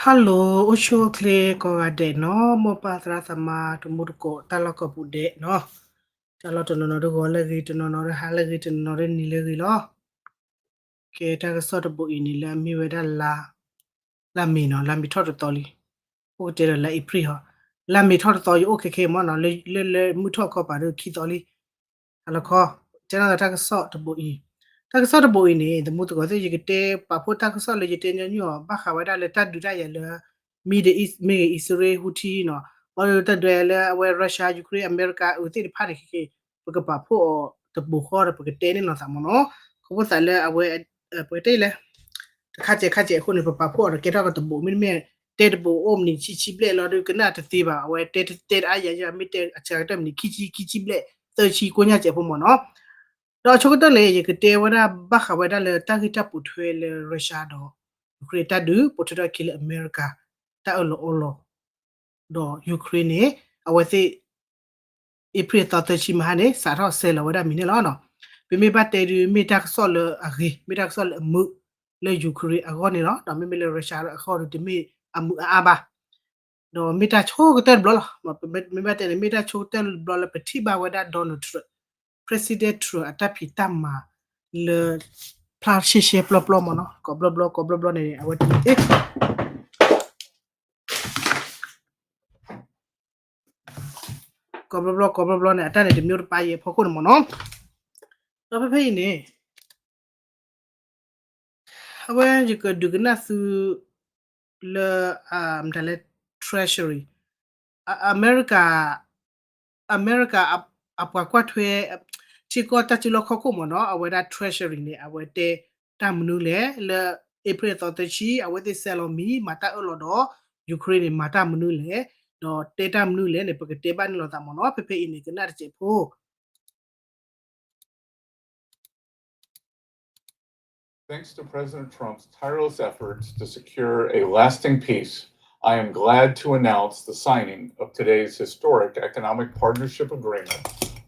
Hello, အိၣ်ဆူၣ်အိၣ်ချ့ကိးဂၤဒဲးနီၤ, မိၢ်ပၢ်သရၣ်သမါတံၤသကိး တၢ်လီၢ်ကိးပူၤဒဲးနီၤ, တၢ်လီၢ်တနီၤနီၤဒီးဂီၤလၢအဂ့ၤ, တနီၤနီၤဒီးဟါလၢအဂ့ၤ, တနီၤနီၤဒီးနံၤလၢအဂ့ၤလီၤ. ကဲ တၢ်ကစီၣ်တဘိအံၤန့ၣ် လၢအမ့ၢ်ဝဲဒၣ်လါ လါမ့ၤနီၤ, လါမ့ၤထီၣ်တသီလံ, အိၣ်ကတဲဒီးလါအ့ဖြ့ၣ်ဟီ, လါမ့ၤထီၣ်တသီ ယအိၣ်ခဲခဲမ့ၢ်နီၤ, လၢ လၢ လၢမုၢ်ထီၣ်ခီပၤဒီးခံသီလံ. ဟါလီၤခီ, ကဲနီၤ တၢ်ကစီၣ်တဘိအံၤ, တၢ်ကစီၣ်တဘိအံၤန့ၣ် သမူသကိးသ့ၣ် ယကတဲပာ်ဖှိၣ်တၢ်ကစီၣ်လၢယတဲညီနုၢ်အီၤ ဘၣ်ဃးဝဲဒၣ်လၢတၢ်ဒုးတၢ်ယၤလၢ Middle East မ့ၢ်ဂ့ၤ အံၣ်စရ့လး Houthi နီၤ, ဘၣ်ဒီးတၢ်ဒုးယၤလၢအဝဲ Russia Ukraine America အဝဲသ့ၣ်တဖၣ်န့ၣ် ခဲခဲ ပကပာ်ဖှိၣ်အီၤတဘိဃီဒီး ပကတဲန့ၢ်လိာ်သးမ့ၢ်နီၤ. ခီဖျိသးလၢအဝဲ ပကတဲလဲၣ် တခါစဲးခါစဲးအဃိန့ၣ် ပပာ်ဖှိၣ်အီၤဒီးကဲထီၣ်ကတဘိ, မ့တမ့ၢ် တဲတဘိအိၣ်မနံၤဆံဆံဘျဲၣ်လီၤဒီး ကနၣ်တသ့ဘၣ်, အဝဲတဲတတဲတအါယၤယၤ မ့ၢ်တဲအဆၢကတၢၢ်မနံၤခံဆံ ခံဆံဘျဲၣ် သၢဆံ ကိးညါစဲးဖိမ့ၢ်နီၤ. ဒီးအဆိကတၢၢ်န့ၣ် ယကတဲဝဲဒၣ်ဘၣ်ဃးဝဲဒၣ်လၢတၢ်ဂ့ၢ်တၢ်ပိာ်ထွဲလၢ Russia ဒီး Ukraine တၢ်ဒုး ပိာ်ထွဲထီၣ်အခံလၢအမဲရကၤ တၢ်အၢၣ်လီၤအီလီၤ ဒီး Ukraine န့ၣ် အဝဲသ့ၣ် အ့ဖြ့ၣ်သီသၢဆံမဟါန့ၣ် စးထီၣ်ဆဲးလီၤဝဲဒၣ်မံၤန့ၣ်လီၤနီၤ. ပမ့ၢ်ဘၣ်တဲဒုး မ့ၢ်တၢ်ကစီၣ်လၢအဂ့ၤ, မ့ၢ်တၢ်ကစီၣ်လၢအမုာ် လၢ Ukraine အဂီၢ်န့ၣ်လီၤ. ဒီးမ့မ့ၢ်လၢ Russia အဂီၢ်ဒီး တမ့ၢ်အမုာ်အအါဘၣ်. ဒီးမ့ၢ်တၢ်ဆိကတၢၢ်တဘျီလီၤ. မ့ၢ်ဘၣ်တဲန့ၣ် မ့ၢ်တၢ်ဆိကတၢၢ်တဘျီလၢပထံၣ်ဘၣ်ဝဲဒၣ် Donald Trump, President Trump အတၢ်ဖံးတၢ်မၤလၢ ဖျါရှဲရှဲပျီပျီမ့ၢ်နီၤ, ကိးဘျီဘျီ ကိးဘျီဘျီန့ၣ် အဝဲတမ့ၢ် ကိးဘျီဘျီ ကိးဘျီဘျီန့ၣ် အတၢ်န့ၣ်တမ့ၢ်တပၢ်ယဲၢ်ဖီခိၣ်န့ၣ်မ့ၢ်နီၤ. ဒီးဖဲဖဲအံၤန့ၣ် အဝဲယကဒုးကနၣ်သုလၢ မတၤလဲၣ် Treasury, အ အမဲရကၤ အမဲရကၤ အ အပှၤကွၢ်ထွဲ ထံကီၢ်တၢ်စုလီၢ်ခီၣ်ခိၣ်မ့ၢ်နီၤ, အဝဲဒၣ် Treasury န့ၣ် အဝဲတဲတၢ်မနုၤလဲၣ် လၢ April သီသၢဆံ အဝဲသ့ၣ်ဆဲးလီၤမံၤ မၤတၢ်အၢၣ်လီၤဒီး Ukraine န့ၣ် မၤတၢ်မနုၤလဲၣ်, ဒီးတဲတၢ်မနုၤလဲၣ်န့ၣ် ပကတဲဘၣ်န့ၢ်လိာ်သးမ့ၢ်နီၤ. ဖဲဖဲအံၤန့ၣ် ကနၣ်တစဲးဖိ Thanks to President Trump's tireless efforts to secure a lasting peace, I am glad to announce the signing of today's historic economic partnership agreement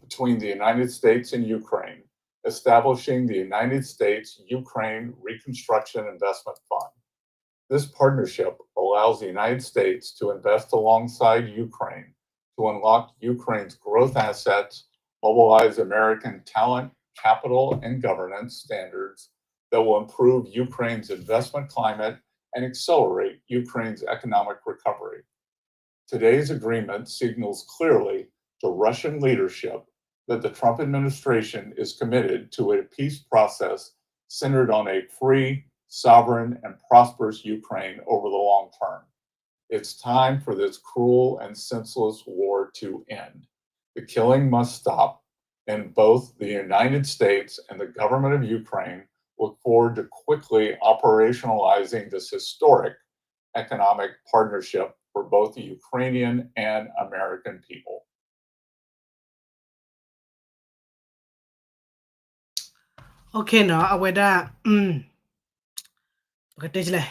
between the United States and Ukraine, establishing the United States-Ukraine Reconstruction Investment Fund. This partnership allows the United States to invest alongside Ukraine to unlock Ukraine's growth assets, mobilize American talent, capital, and governance standards that will improve Ukraine's investment climate and accelerate Ukraine's economic recovery. Today's agreement signals clearly to Russian leadership that the Trump administration is committed to a peace process centered on a free, sovereign, and prosperous Ukraine over the long term. It's time for this cruel and senseless war to end. The killing must stop, and both the United States and the government of Ukraine look forward to quickly operationalizing this historic economic partnership for both the Ukrainian and American people. Okay နီၤ, အဝဲဒၣ် ပကတဲလဲၣ်,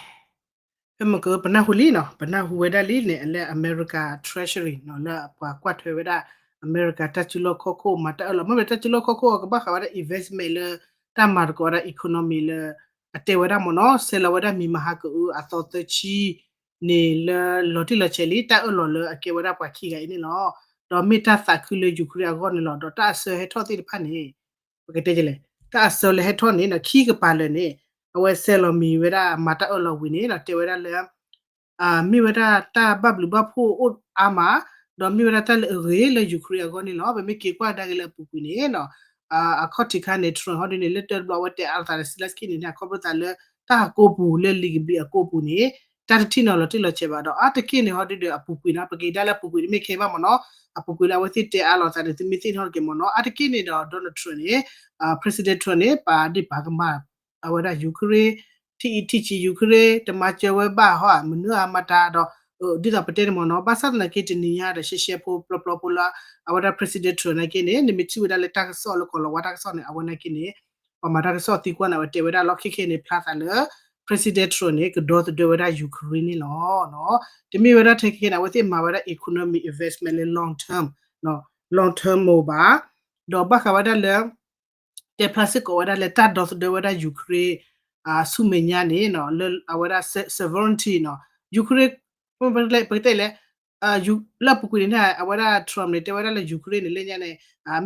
ဖဲမ့ၢ်ကပနၢ်ဟူလံနီၤ, ပနၢ်ဟူဝဲဒၣ်လံန့ၣ် လၢ America Treasury နီၤ, လၢပှၤကွၢ်ထွဲဝဲဒၢ် America တၢ်စုလီၢ်ခီၣ်ခိၣ် မၤတၢ်အၢၣ်လီၤ, မ့ၢ်မ့ၢ်တၢ်စုလီၢ်ခီၣ်ခိၣ်အကဘၣ်ဃးဝဲဒၣ် investment လၢ တၢ်မၤသကိးဝဲဒၣ် economy လၢ အတဲဝဲဒၣ်မ့ၢ်နီၤ, ဆဲးလီၤဝဲဒၣ်မံၤမဟါကအု အသီသၢဆံ န့ၣ်လၢလီၤတံၢ်လီၤဆဲးလံ တၢ်အၢၣ်လီၤလၢအကဲဝဲဒၣ်ပှၤခံဂၤအံၤန့ၣ်လီၤ. ဒီးမ့ၢ်တၢ်သးခုလၢ Ukraine အဂီၢ်န့ၣ်လီၤ. ဒီးတၢ်အဆၢဟဲထီၣ်သ့ၣ်တဖၣ်န့ၣ် ပကတဲလဲၣ်, တၢ်အဆၢလၢဟဲထီၣ်န့ၣ်နီၤ ခံကပၤလၢာ်န့ၣ် အဝဲဆဲးလီၤမံၤဝဲဒၣ်မၤတၢ်အၢၣ်လီၤဝံၤန့ၣ်နီၤ တဲဝဲဒၣ်လၢ မ့ၢ်ဝဲဒၣ်တၢ်ဘၣ်ဘျုးဘၣ်ဖှိၣ်အိၣ်အါမး, ဒီးမ့ၢ်ဝဲဒၣ်တၢ်လၢအဂ့ၤလၢ Ukraine အဂီၢ်န့ၣ်လီၤ. ပမ့ၢ်က့ၤကွၢ်ကဒါက့ၤလၢအပူၤကွံာ်န့ၣ်နီၤ အခီၣ်ထံးခါန့ၣ် Trump ဟီဒုန့ၣ် လၢတၢ်တဘျီအဝဲတဲအါလိာ်သးဒီး Zelenskyy န့ၣ် အခီဖျိသးလၢ တၢ်ဟးကိးပူၤလၢလံာ်ကဘျံးအကိးပူၤန့ၣ် တၢ်တထံၣ်နီၤလီၤတံၢ်လီၤဆဲးဘၣ်ဒီး အါတက့ၢ်န့ၣ် ဟီဒုဒီးအပူၤကွံာ်နီၤ ပက့ၤဒၣ်လၢအပူၤကွံာ်တမ့ၢ်ခဲဘၣ်မ့ၢ်နီၤ အပူၤကွံာ်လၢအဝဲသ့ၣ်တဲအါလိာ်သးန့ၣ် သုမ့ၢ်သ့ၣ်နီၣ်တက့ၢ်မ့ၢ်နီၤ အါတက့ၢ်န့ၣ်ဒီး Donald Trump န့ၣ် President Trump န့ၣ် ပာ်ဒ့ၣ်ပာ်ကမၣ် အဝဲဒၣ် Ukraine ထံၣ်အံၤထံၣ်ဆံး Ukraine တမၤစၢၤဝဲဘၣ်ဟီ မနုၤအမၤတၢ်ဒီး ဒ်သိးပတဲန့ၣ်မ့ၢ်နီၤ ဘၣ်ဆၣ်သနာ်က့တနံၤညါဒီး ရှဲရှဲဖိပျီပျီဖိလၢ အဝဲဒၣ် President Trump နာ်က့န့ၣ် နမ့ၢ်ထံၣ်ဝဲဒၣ်လၢတၢ်ကစီၣ်လၢကီၢ်လီၤဝါတၢ်ကစီၣ်န့ၣ် အဝဲနာ်က့န့ၣ် ပှၤမၤတၢ်ကစီၣ်သံကွၢ်န့ၣ် အဝဲတဲဝဲဒၣ်လီၢ်ခံခဲန့ၣ် ဖျါသးလၢ President Trump န့ၣ် ကဒီသဒၢဝဲဒၣ် Ukraine န့ၣ်လီၤ. တမ့ၢ်ဝဲဒၣ်ထဲခဲန့ၣ် အဝဲသ့ၣ်မၤဝဲဒၣ် economic investment လၢ long term, long term မ့ၢ်ဘၣ်, ဒီးဘၣ်ဃးဝဲဒၣ်လၢ တဲဖျါစ့ၢ်ကီးဝဲဒၣ်လၢတၢ်ဒီသဒၢဝဲဒၣ် Ukraine ဆူမဲာ်ညါန့ၣ် လၢအဝဲဒၣ် sovereignty နီၤ Ukraine ပကတဲလဲၣ် လၢအပူၤကွံာ်န့ၣ် အဝဲဒၣ် Trump န့ၣ် တဲဝဲဒၣ်လၢ Ukraine န့ၣ် လၢညါန့ၣ်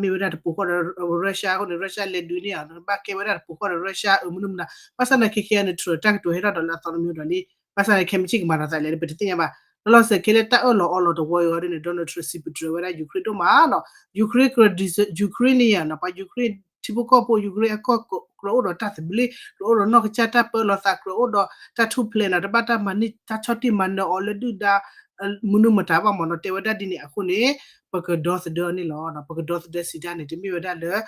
မ့ၢ်ဝဲဒၣ်တပူၤဃီဒီး Russia အဃိန့ၣ် Russia လဲၤဒုးန့ၢ်အီၤ ဘၣ်ကဲဝဲဒၣ်တပူၤဃီဒီး Russia အမနုၤမတၤ ဘၣ်ဆၣ်သနာ်က့ခဲအံၤန့ၣ် Trump တၢ်ကတိၤဟဲထီၣ်ဒီးလၢအသီတမံၤဒီးလံ ဘၣ်ဆၣ်န့ၣ် ခဲမုၢ်ဆ့ၣ်ကမၤဒီးသးလဲၣ် ပတသ့ၣ်ညါဘၣ် လီၤလီၤဆဲးခဲလၢာ်တၢ်အၢၣ်လီၤအီလီၤတဝီအံၤအီၤဒ်န့ၣ် Donald Trump စံးပတြၢၤဝဲဒၣ် Ukraine ဒိၣ်မးနီၤ Ukraine ကြၢး Ukraine န့ၣ်ယါနီၤ ပှၤ Ukraine ထံဖိကီၢ်ဖိ Ukraine အကီၢ် ကြၢးအိၣ်ဒီးတၢ်သဘျ့ ကြၢးအိၣ်ဒီးနီၢ်ကစၢ်တၢ်ပၢလီၤသး ကြၢးအိၣ်ဒီးတၢ်ထူၣ်ဖျဲးနီၤ တဘၣ်တၢ်မၤန့ၢ်တၢ်ဆီၣ်တံၢ်မၤနၢၤအီၤလၢဒုၣ်ဒါ မနုၤမတၤဘၣ်မ့ၢ်နီၤ တဲဝဲဒၣ်ဒ်န့ၣ်အဃိန့ၣ် ပကဒီသဒၢအီၤန့ၣ်လီၤ ပကဒီသဒၢစံးတၢ်န့ၣ် တမ့ၢ်ဝဲဒၣ်လၢ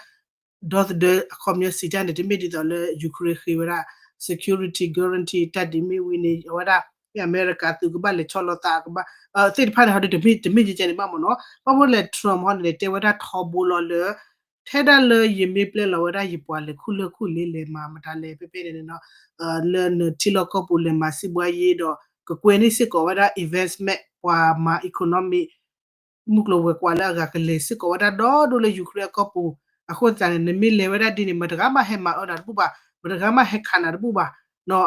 ဒီသဒၢအခီပညီစံးတၢ်န့ၣ် တမ့ၢ်ဒ်သိးလၢ Ukraine ဃ့ဝဲဒၣ် security guarantee တၢ်ဒ်မ့ၢ်ဝံၤန့ၣ် အဝဲဒၣ် အမဲရကၤသုးကဘၣ်လဲၤဆီလီၤသး သ့ၣ်တဖၣ်န့ၣ် ဟီဒ်တမ့ၢ်ယကဲန့ၣ်ဘၣ်မ့ၢ်နီၤ ဘၣ်မ့ၢ်လဲၣ် Trump ဟီန့ၣ် တဲဝဲဒၣ်ထီဘိလီၤလၢ ထဲဒၣ်လၢယမ့ၢ်ပျဲလီၤဝဲဒၣ်ယပှၤလဲၤခူၣ်လၢၢ်ခူၣ်လ့လဲၤမၤမတၤလဲၣ် ဖဲဖဲန့ၣ်နီၤ လၢနထံလီၢ်ကီၢ်ပူၤလဲၤမၤစံးဘှါယ့ဒီး ကကွဲန့ၢ်စ့ၢ်ကီးဝဲဒၣ် investment ပှၤမၤ economy မုၢ်ကျိၤဝဲၤကွာ်လၢအဂၤကလဲၤစ့ၢ်ကီးဝဲဒၣ်ဒီဒိၣ်လၢ Ukraine အကီၢ်ပူၤ အဃိသတးန့ၣ် နမ့ၢ်လဲၤဝဲဒၣ်ဒ်န့ၣ် မတဂၤမးဟဲမၤအၢနၤတဘူၣ်ဘၣ် မတဂၤမးဟဲခးနၤတဘူၣ်ဘၣ်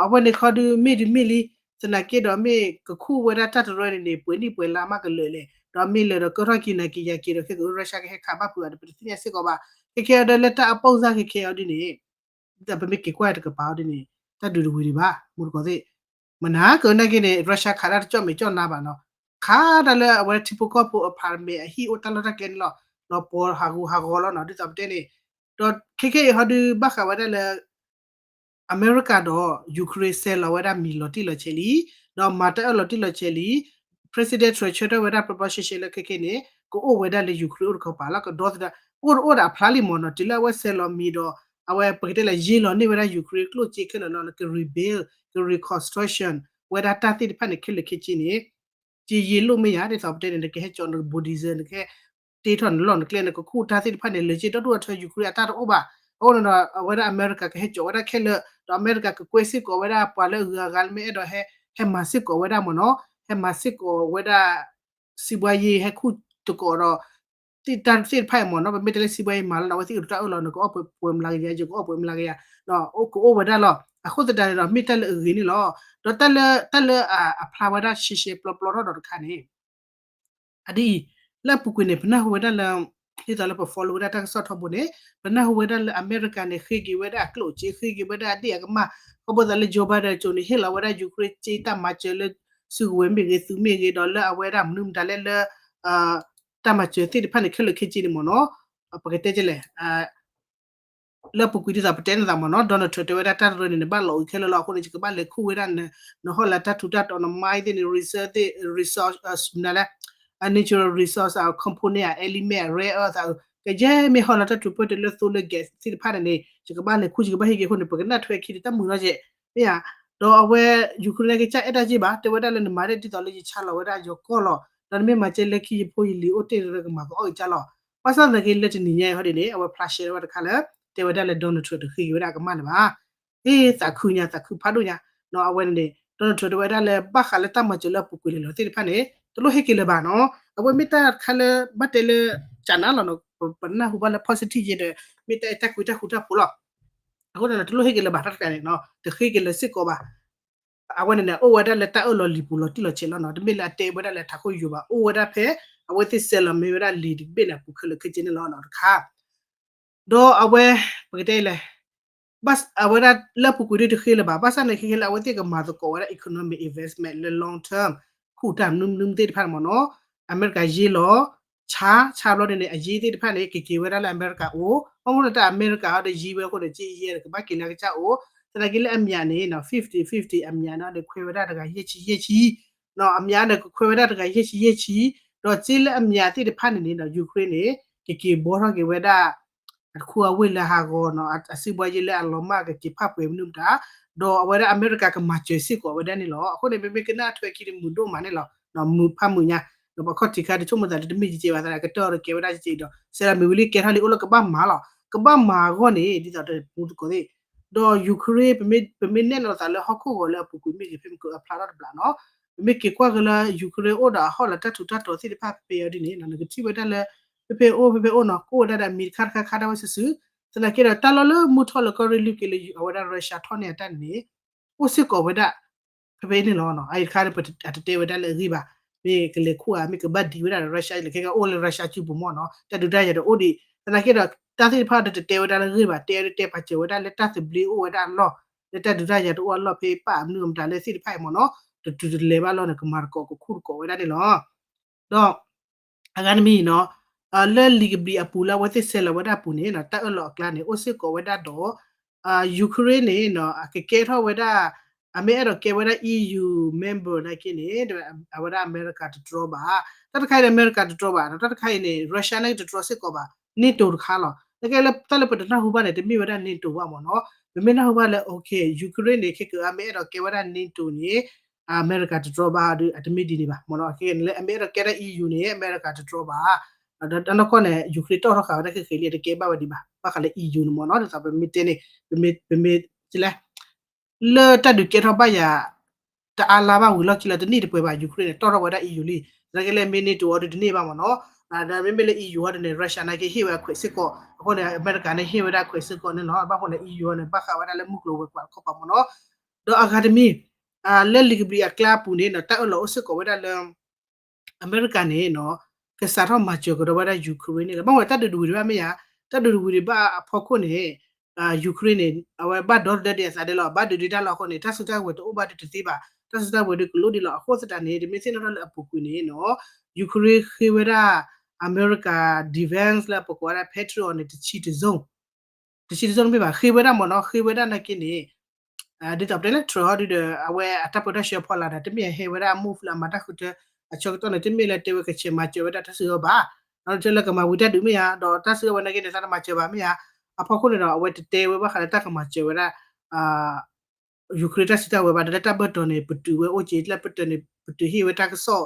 အဝဲန့ၣ်ခီဒုမ့ၢ်ဒ်မ့ၢ်လံ သနာ်က့ဒီးမ့ၢ်ကခူၣ်ဝဲဒၣ်တၢ်တရၢန့ၣ်န့ၣ် ပှဲၤနံၣ်ပှဲၤလါမးကလၢာ်လဲၣ် ဒီးမ့ၢ်လၢဒီးကဲထီၣ်က့ၤနာ်က့ၤယၤက့ၤဒီး ခဲက Russia ကဟဲခးဘၣ်ဖုးအီၤဒီး ပတသ့ၣ်ညါစ့ၢ်ကီးဘၣ် ခဲကဲအီၤဒီးလၢတၢ်အပီၢ်စၢ်ခဲကဲအီၤဒ်န့ၣ် ပမ့ၢ်က့ၤကွၢ်တကပၤအီၤဒ်န့ၣ် တၢ်ဒုးတဝံၤဒံးဘၣ် မူတကိးသ့ၣ် မနၤကနာ်က့န့ၣ် Russia ခးတၢ်တကၠီၣ်မဲာ်ကၠီၣ်နါဘၣ်နီၤ ခးတၢ်လၢအဝဲထံဖိကီၢ်ဖိအ apartment အဟံၣ်အိၣ်တၢ်လီၢ်တၢ်ကျဲန့ၣ်လီၤ လီၤပှီၤဟးဂူာ်ဟးဂီၤလီၤနီၤ ဒ်သိးပတဲန့ၣ် ဒီးခဲကဲအံၤဟီဒုးဘၣ်ဃးဝဲဒၣ်လၢ အမဲရကၤဒီး Ukraine စဲးလီၤဝဲဒၣ်မံၤလီၤတံၢ်လီၤဆဲးလံ, ဒီးမၤတၢ်အၢၣ်လီၤတံၢ်လီၤဆဲးလံ, President Trump ဆၢထၢၣ်ဝဲဒၣ် proposition လၢခဲကဲန့ၣ် ကအိၣ်ဝဲဒၣ်လၢ Ukraine အိၣ်တခီပၤလၢကဒီသဒၢ, အိၣ်တအိၣ်ဒီးအဖျါလံမ့ၢ်နီၤ, တုၤလၢအဝဲစဲးလီၤမံၤဒီး အဝဲပကတဲလၢယ့လီၤန့ၢ်ဝဲဒၣ် Ukraine ကျိၣ်စ့ခဲလၢာ်လီၤ လၢက rebuild က reconstruction ဝဲဒၣ်တၢ်သ့ၣ်တဖၣ်န့ၣ် ခဲလၢာ်ခဲဆ့န့ၣ် က့ယ့လိၣ်မ့ၢ်ယၤ ဒ်သိးပတဲန့ၣ် နကဟဲကၠီန bulldozer နကဟဲတ့ထီၣ်နလီၢ်နကျဲ နကခူၣ်တၢ်သ့ၣ်တဖၣ်န့ၣ် လၢက့ဒီဒူၣ်အထၢ Ukraine အတၢ်တအိၣ်ဘၣ်. အဃိန့ၣ်ဒီး အဝဲဒၣ်အမဲရကၤကဟဲကၠီဝဲဒၣ်ခဲလၢာ်, ဒီးအမဲရကၤကကွဲစ့ၢ်ကီးဝဲဒၣ်ပှၤလၢအဂုၤအဂၤလၢမ့ၢ်အဲၣ်ဒိးဟဲ ဟဲမၤစ့ၢ်ကီးဝဲဒၣ်မ့ၢ်နီၤ, ဟဲမၤစ့ၢ်ကီးဝဲဒၣ် စံးဘှါယ့ ဟဲခူၣ်တကိးဒီး တၢ်သ့ၣ်တဖၣ်အံၤမ့ၢ်နီၤ, ပမ့ၢ်တဲလၢစံးဘှါယ့မၤလီၤဒီး အဝဲသ့ၣ်ကဒုးတၢ်အၢၣ်လီၤ နကအီၣ်ပှဲၤမလးကယၤ ယကအီၣ်ပှဲၤမလးကယၤ, ကအိၣ်ဝဲဒၣ်လီၤ. အဃိသတးန့ၣ်ဒီး မ့ၢ်တၢ်လၢအဂ့ၤန့ၣ်လီၤ. ဒီးတၢ်လၢအဖျါဝဲဒၣ်ရှဲရှဲပျီပျီထီၣ်ဒီးတခါန့ၣ် အဒ်အံၤ, လၢအပူၤကွံာ်န့ၣ် ပနၢ်ဟူဝဲဒၣ်လၢ ဒ်သိးလၢပ follow ဝဲဒၣ်တၢ်ကစီၣ်ထီဘိန့ၣ် ပနၢ်ဟူဝဲဒၣ်လၢအမဲရကၤန့ၣ် ဃ့က့ၤဝဲဒၣ်အကျိၣ်စ့ ဃ့က့ၤဝဲဒၣ်အဒ့ၣ်အကမၢ်, ခီဖျိသးလၢ Joe Biden ကၠိန့ၣ် ဟ့ၣ်လီၤဝဲဒၣ် Ukraine စ့တၢ်မၤစၢၤလၢ စုကဝဲၤမ့ၢ်ဂ့ၤ သုးမ့ၢ်ဂ့ၤ ဒီးလၢအဝဲဒၣ်မနုၤမတၤလဲၣ်လၢ တၢ်မၤစၢၤသ့ၣ်တဖၣ်န့ၣ် ခဲလၢာ်ခဲဆ့န့ၣ်မ့ၢ်နီၤ, ပကတဲလဲၣ် လၢအပူၤကွံာ်ဒ်သိးပတဲန့ၣ်သးမ့ၢ်နီၤ Donald Trump တဲဝဲဒၣ်တၢ်တရၢန့ၣ် နဘၣ်လီၤအုးခဲလၢာ်လီၤ. အဃိန့ၣ် ယကဘၣ်လဲၤခူၣ်ဝဲဒၣ် နဟီၣ်လာ်တၢ်ထူးတၢ်တီၤ န mine သ့ၣ်န့ၣ် research သ့ၣ် resource မနုၤလဲၣ် natural resource component အ element rare earth အ ကယဲၢ်မ့ၢ်ဟီၣ်လာ်တၢ်ထူးပၢၢ်တလၢသိလၢ gas သ့ၣ်တဖၣ်န့ၣ်န့ၣ် ယကဘၣ်လဲၤခူၣ် ယကဘၣ်ဟ့ၣ်က့ၤအဃိန့ၣ် ပကနၢ်ထွဲခံဒီးတၢ်မုာ်နီၢ်ကဲး မ့ၢ်ဧါ. ဒီးအဝဲ Ukraine န့ၣ်ကစၢ်အဲၣ်တၢ်ယ့ၢ်ဘၣ် တဲဝဲဒၣ်လၢနမၤဒ်သိးလၢယဆါလီၤဝဲဒၣ်ယိၤကီၢ်လီၤ. ဒီးနမ့ၢ်မၤကဲလၢခံ ယဖိယလံၤအိၣ်တ့ၢ်လၢကမၤကအီၣ်ကစၢ်လီၤ. ဘၣ်ဆၣ်သနာ်က့လၢတနံၤညါအံၤဟီဒ်န့ၣ် အဝဲဖျါရှဲဝဲတခါလၢ တဲဝဲဒၣ်လၢ Donald Trump တဃ့က့ၤဝဲဒၣ်အကမၢ်န့ၣ်ဘၣ်. အ့ သးခုညါ သးခုဖးဒိၣ်ညါ, အဝဲန့ၣ်န့ၣ် Donald Trump တဲဝဲဒၣ်လၢဘၣ်ဃးလၢတၢ်မၤစၢၤလၢအပူၤကွံာ်လဲၤလီၤသ့ၣ်တဖၣ်န့ၣ် တလိၣ်ဟ့ၣ်က့ၤလၢၤဘၣ်နီၤ. အဝဲမ့ၢ်တၢ်တခါလၢဘၣ်တဲလၢ ကနၣ်လီၤနီၤ ပနၢ်ဟူဘၣ်လၢ positive ယဲဒီး မ့ၢ်တၢ်အဲၣ်တၢ်ကွံတၢ်ဃူတၢ်ဖိးလီၤ. အဃိန့ၣ် တလိၣ်ဟ့ၣ်က့ၤလၢၤဘၣ်တၢ်တခါန့ၣ်နီၤ တဃ့က့ၤလၢၤစ့ၢ်ကီးဘၣ်. အဝဲန့ၣ်န့ၣ် အိၣ်ဝဲဒၣ်လၢတၢ်အၢၣ်လီၤလံၤပူၤလီၤတံၢ်လီၤဆဲးလီၤနီၤ. တမ့ၢ်လၢအတဲဝဲဒၣ်လၢထးခိၣ်ယိာ်ဘၣ် အိၣ်ဝဲဒၣ်ဖဲ အဝဲသ့ၣ်စဲးလီၤမ့ၢ်ဝဲဒၣ်လံာ်တဘ့ၣ်န့ၣ် အပူၤခဲလၢာ်ခဲဆ့န့ၣ်လီၤတခါ ဒီးအဝဲ ပကတဲလဲၣ် အဝဲဒၣ်လၢအပူၤကွံာ်ဒ်တဃ့လၢၤဘၣ်. ဘၣ်ဆၣ်န့ၣ်ခဲကဲလၢအဝဲသ့ၣ်ကမၤသကိးဝဲဒၣ် economic investment လၢ long term ခူၣ်တၢ်မနုၤမနုၤသ့ၣ်တဖၣ်န့ၣ်မ့ၢ်နီၤ အမဲရကၤယ့လီၤ ဆါ ဆါဘျီန့ၣ်န့ၣ် အယ့သ့ၣ်တဖၣ်န့ၣ် ကက့ၤဝဲဒၣ်လၢအမဲရကၤအိၣ် ဘၣ်မနုၤလၢတၢ်အမဲရကၤဟီဒီးယ့ဝဲအဃိန့ၣ် က့ယဲဒီးကဘၣ်က့ၤလၢအကစၢ်အိၣ် သနာ်က့လၢအမျးန့ၣ် fifty fifty အမျးန့ၣ်ဒီးခွဲဝဲဒၣ်တဂၤယဲၢ်ဆံယဲၢ်ဆံ အမျးန့ၣ်ကခွဲဝဲဒၣ်တဂၤယဲၢ်ဆံယဲၢ်ဆံ ဒီးစ့လၢအမျးသ့ၣ်တဖၣ်န့ၣ်န့ၣ်ဒီး Ukraine န့ၣ် ကက့ၤဘှီထီၣ်က့ၤဝဲဒၣ် အတခူအဝ့ၢ်လၢဟးဂီၤနီၤ အစံးဘှါယ့လၢအလီၤမၢ်ကက့ၤဖၣ်ပှဲၤမနုၤမတၤ ဒီးအဝဲဒၣ်အမဲရကၤကမၤစၢၤစ့ၢ်ကီးဝဲဒၣ်န့ၣ်လီၤ. အဃိန့ၣ် မ့မ့ၢ်ကနၣ်ထွဲခံဒီးမုာ်ဒိၣ်မးန့ၣ်လီၤ. မုာ်ဖးမုာ်ညါ ဒီးပှၤခီၣ်ထံးခါတဆိကမိၣ်သးလၢတမ့ၢ်ကကဲဘၣ်သနာ်က့ ကတၢၢ်ဒီးကဲဝဲဒၣ်ကကဲဒီး စဲလီၤမ့ၢ်ဝံၤလံကဲထီၣ်လံအိၣ်လၢကဘၣ်မၤလီၤ. ကဘၣ်မၤအဂီၢ်န့ၣ် ဒ်သိးတပူၤသကိးသ့ၣ် ဒီး Ukraine ပမ့ၢ်နဲၣ်လီၤသးလၢဟီၣ်ခိၣ်ဂီၤလၢအပူၤကွံာ်မ့ၢ်ဂ့ၤ ဖဲမ့ၢ်ကအဖျါထီၣ်တဘျီနီၤ ပမ့ၢ်က့ၤကွၢ်က့ၤလၢ Ukraine အိၣ်ဒီးအဟီၣ်လၢတၢ်ထူးတၢ်တီၤသ့ၣ်တဖၣ်ဖဲဖဲအံၤဒ်န့ၣ် နကထံၣ်ဝဲဒၣ်လၢ ဖဲဖဲအိၣ်ဖဲဖဲအိၣ်နီၤ ကအိၣ်ဝဲဒၣ်ဒီးအမံၤတခါတခါခါဒၣ်ဝဲစုာ်စုာ် သနာ်က့ဒီးတၢ်လီၢ်လၢမုၢ်ထီၣ်လၢကီၢ်ရ့ၣ်လွံၢ်က့ၤလၢအဝဲဒၣ် Russia ထီၣ်န့ၢ်အတၢ်န့ၣ် အိၣ်စ့ၢ်ကီးဝဲဒၣ် ဖဲဖဲအံၤန့ၣ်လီၤ. အအံၤတခါန့ၣ် ပတတဲဝဲဒၣ်လၢအဂ့ၢ်ဘၣ်, မ့ၢ်ကလဲၤခိၣ်ဧါ မ့ၢ်ကဘၣ်ဒံးဝဲဒၣ်ဒီး Russia လဲၣ် ခဲကအိၣ်လၢ Russia စုပူၤမ့ၢ်နီၤ, တၢ်ဒုးတၢ်ယၤတအိၣ်ဒံး, သနာ်က့ဒီး တၢ်သ့ၣ်တဖၣ်ဒီးတတဲဝဲဒၣ်လၢအဂ့ၢ်ဘၣ်, တဲတဲပာ်စၢၤဝဲဒၣ်လၢတၢ်သဘျ့အိၣ်ဝဲဒၣ်အလီၢ်, လၢတၢ်ဒုးတၢ်ယၤတအိၣ်အလီၢ် ဖဲပာ်မနုၤမတၤလၢသ့ၣ်တဖၣ်အံၤမ့ၢ်နီၤ, တတုၤတလဲၤဘၣ်လီၤန့ၣ် ကမၤသကိးကခူၣ်သကိးဝဲဒၣ်န့ၣ်လီၤ. ဒီး အဂၤတမံၤနီၤ, လၢလံာ်ကဘျံးအပူၤလၢအဝဲသ့ၣ်ဆဲးလီၤဝဲဒၣ်အပူၤန့ၣ်နီၤ, တၢ်အၢၣ်လီၤအကျါန့ၣ် အိၣ်စ့ၢ်ကီးဝဲဒၣ်ဒီး Ukraine န့ၣ်နီၤ အကကဲထီၣ်ဝဲဒၣ်, အမ့ၢ်အဲၣ်ဒိးကဲဝဲဒၣ် EU member နာ်က့န့ၣ် အဝဲဒၣ်အမဲရကၤတတြီဘၣ်, တၢ်တခါအံၤန့ၣ် အမဲရကၤတတြီဘၣ်, တၢ်တခါအံၤန့ၣ် Russia နာ်က့တတြီစ့ၢ်ကီးဘၣ်, NATO တခါလီၤ. နာ်က့လၢတၢ်လၢပတနၢ်ဟူဘၣ်န့ၣ် တမ့ၢ်ဝဲဒၣ် NATO ဘၣ်မ့ၢ်နီၤ, ပမ့ၢ်နၢ်ဟူဘၣ်လၢ OK Ukraine န့ၣ် ခဲကမ့ၢ်အဲၣ်ဒိးကဲဝဲဒၣ် NATO န့ၣ် အမဲရကၤတတြီဘၣ်ဒီး အတမ့ၢ်ဒ်န့ၣ်ဘၣ်မ့ၢ်နီၤ, လၢအမ့ၢ်အဲၣ်ဒိးကဲဒၣ် EU န့ၣ် အမဲရကၤတတြီဘၣ်, ဒီးနီၢ်ကီၢ်န့ၣ် Ukraine တီၣ်ထီၣ်ဃာ်ဝဲဒၣ်ဃဲဃဲလံ အတကဲဘၣ်ဝဲဒံးဘၣ်, ဘၣ်ဃးလၢ EU န့ၣ်မ့ၢ်နီၤ, ဒ်သိးပမ့ၢ်တဲန့ၣ် ပမ့ၢ် ပမ့ၢ် လၢတၢ်ဒုးကဲထီၣ်ဘၣ်ယၤ တအါလါဘၣ်ဝံၤလီၢ်ခံလီၤ တနံၣ်တပှဲၤဘၣ် Ukraine န့ၣ် တီၣ်ထီၣ်ဝဲဒၣ် EU လံ, သနာ်က့လၢမ့ၢ် NATO အီၤဒီးတန့ၢ်ဘၣ်မ့ၢ်နီၤ, ဒီးမ့မ့ၢ်လၢ EU အီၤဒ်န့ၣ် Russia နာ်က့ဟ့ၣ်ဝဲအခွဲးစ့ၢ်ကီး, အဃိန့ၣ် အမဲရကၤန့ၣ် ဟ့ၣ်ဝဲဒၣ်ခွဲးစ့ၢ်ကီးန့ၣ်လီၤ, ဘၣ်ဃိန့ၣ် EU အီၤန့ၣ် ဘၣ်ဃးဝဲဒၣ်လၢမုၢ်ကျိၤဝဲၤကွာ်တခီပၤမ့ၢ်နီၤ, ဒီးအဂၤတမံၤ လၢလံာ်ကဘျံးအကျါအပူၤန့ၣ်နီၤ တၢ်အၢၣ်လီၤအိၣ်စ့ၢ်ကီးဝဲဒၣ်လၢ အမဲရကၤန့ၣ်နီၤ ကစးထီၣ်မၤစၢၤကဒီးဝဲဒၣ် Ukraine န့ၣ်လီၤ, ဘၣ်ဝဲတၢ်ဒုးတဝံၤဒံးဘၣ်မ့ၢ်ဧါ, တၢ်ဒုးတဝံၤဒံးဘၣ်အဖီခိၣ်န့ၣ် Ukraine န့ၣ် အဝဲဘၣ်ဒီသဒၢဒံးအသးဒဲးလီၤ, ဘၣ်ဒုးဒံးတၢ်လီၤအဃိန့ၣ် တၢ်စုတၢ်ဝဲၤတအိၣ်ဘၣ်ဒံးတသ့ဘၣ်, တၢ်စုတၢ်ဝဲၤဒုးကလိၣ်ဒံးလီၤ, အဃိသတးန့ၣ် တမ့ၢ်သ့ၣ်နီၣ်ထီၣ်လၢအပူၤကွံာ်န့ၣ်နီၤ Ukraine ဃ့ဝဲဒၣ် အမဲရကၤ defense လၢအပကိးဝဲဒၣ် Patriot န့ၣ် တဆံတစိၢ် တဆံတစိၢ်တမ့ၢ်ဘၣ် ဃ့ဝဲဒၣ်မ့ၢ်နီၤ, ဃ့ဝဲဒၣ်နာ်က့န့ၣ် ဒ်သိးပတဲလၢ Trump ဟီဒုဒီး အဝဲအတၢ်ပၢတၢ်ဆှၢဖီလာ်ဒီး တမ့ၢ်အဟဲဝဲဒၣ်အ move လၢအမၤတၢ်ဃုထၢ အဆၢကတီၢ်န့ၣ် တမ့ၢ်လၢတဲဝဲကဆဲးမၤစၢၤဝဲဒၣ်တၢ်စုကဝဲၤဘၣ်, ဒီးတဲလၢကမၤဝံၤတၢ်ဒုးမ့ၢ်ဧါ, ဒီးတၢ်စုကဝဲၤနာ်က့န့ၣ် သးတမၤစၢၤဘၣ်မ့ၢ်ဧါ, အဖီခိၣ်န့ၣ်ဒီး အဝဲတတဲဝဲဘၣ်ဃးလၢတၢ်ကမၤစၢၤဝဲဒၣ် Ukraine တၢ်စုတၢ်ဝဲၤဘၣ်, ဒီးလၢတၢ်ဘၢၣ်တီၤန့ၣ် ပတုာ်ဝဲအိၣ်က့ၤ, လၢပတုာ်န့ၣ် ပတုာ်ဟ့ၣ်ဝဲတၢ်ကစီၣ်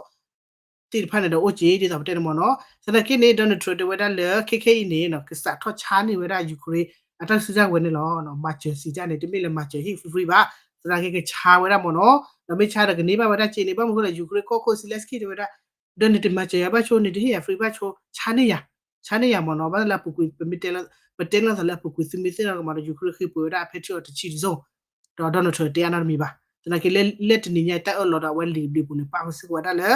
သ့ၣ်တဖၣ်န့ၣ်ဒီးအိၣ်က့ၤ ဒ်သိးပတဲန့ၣ်မ့ၢ်နီၤ, သနာ်က့န့ၣ် Donald Trump တဲဝဲဒၣ်လၢခဲခဲအံၤန့ၣ် ကစးထီၣ်ဆါန့ၢ်ဝဲဒၣ် Ukraine အတၢ်စုတၢ်ဝဲၤန့ၣ်လီၤ, မၤစၢၤစံးတၢ်န့ၣ် တမ့ၢ်လၢမၤစၢၤဟ့ၣ် free free ဘၣ်, သနာ်က့ကဆါဝဲဒၣ်မ့ၢ်နီၤ, ဒီးမ့ၢ်ဆါဒီးကန့ၢ်ဘၣ်ဝဲဒၣ်စ့န့ၣ် ဘၣ်မနုၤဃိလဲၣ် Ukraine ကီၢ်ခိၣ် Zelensky တဲဝဲဒၣ် ဒီးန့ၣ်တမၤစၢၤယၤဘၣ်ဆိ န့ၣ်တဟ့ၣ်ယၤ free ဘၣ်ဆိ, ဆါန့ၢ်ယၤ, ဆါန့ၢ်ယၤမ့ၢ်နီၤ, ဘၣ်လၢအပူၤကွံာ် ပမ့ၢ်တဲလီၤသးလၢအပူၤကွံာ် သုမ့ၢ်သ့ၣ်နီၣ်ကမၤဒီး Ukraine ဃ့ပှဲၤဝဲဒၣ်အ Patriot တဆံတစိၢ်, ဒီး Donald Trump တဲအါနီတမံၤဘၣ်, သနာ်က့လၢတနံၤညါအံၤတၢ်အၢၣ်လီၤဒီးအဝဲလံာ်ဘျ့ပူၤန့ၣ် ပာ်ဃုာ်စ့ၢ်ကီးဝဲဒၣ်လၢ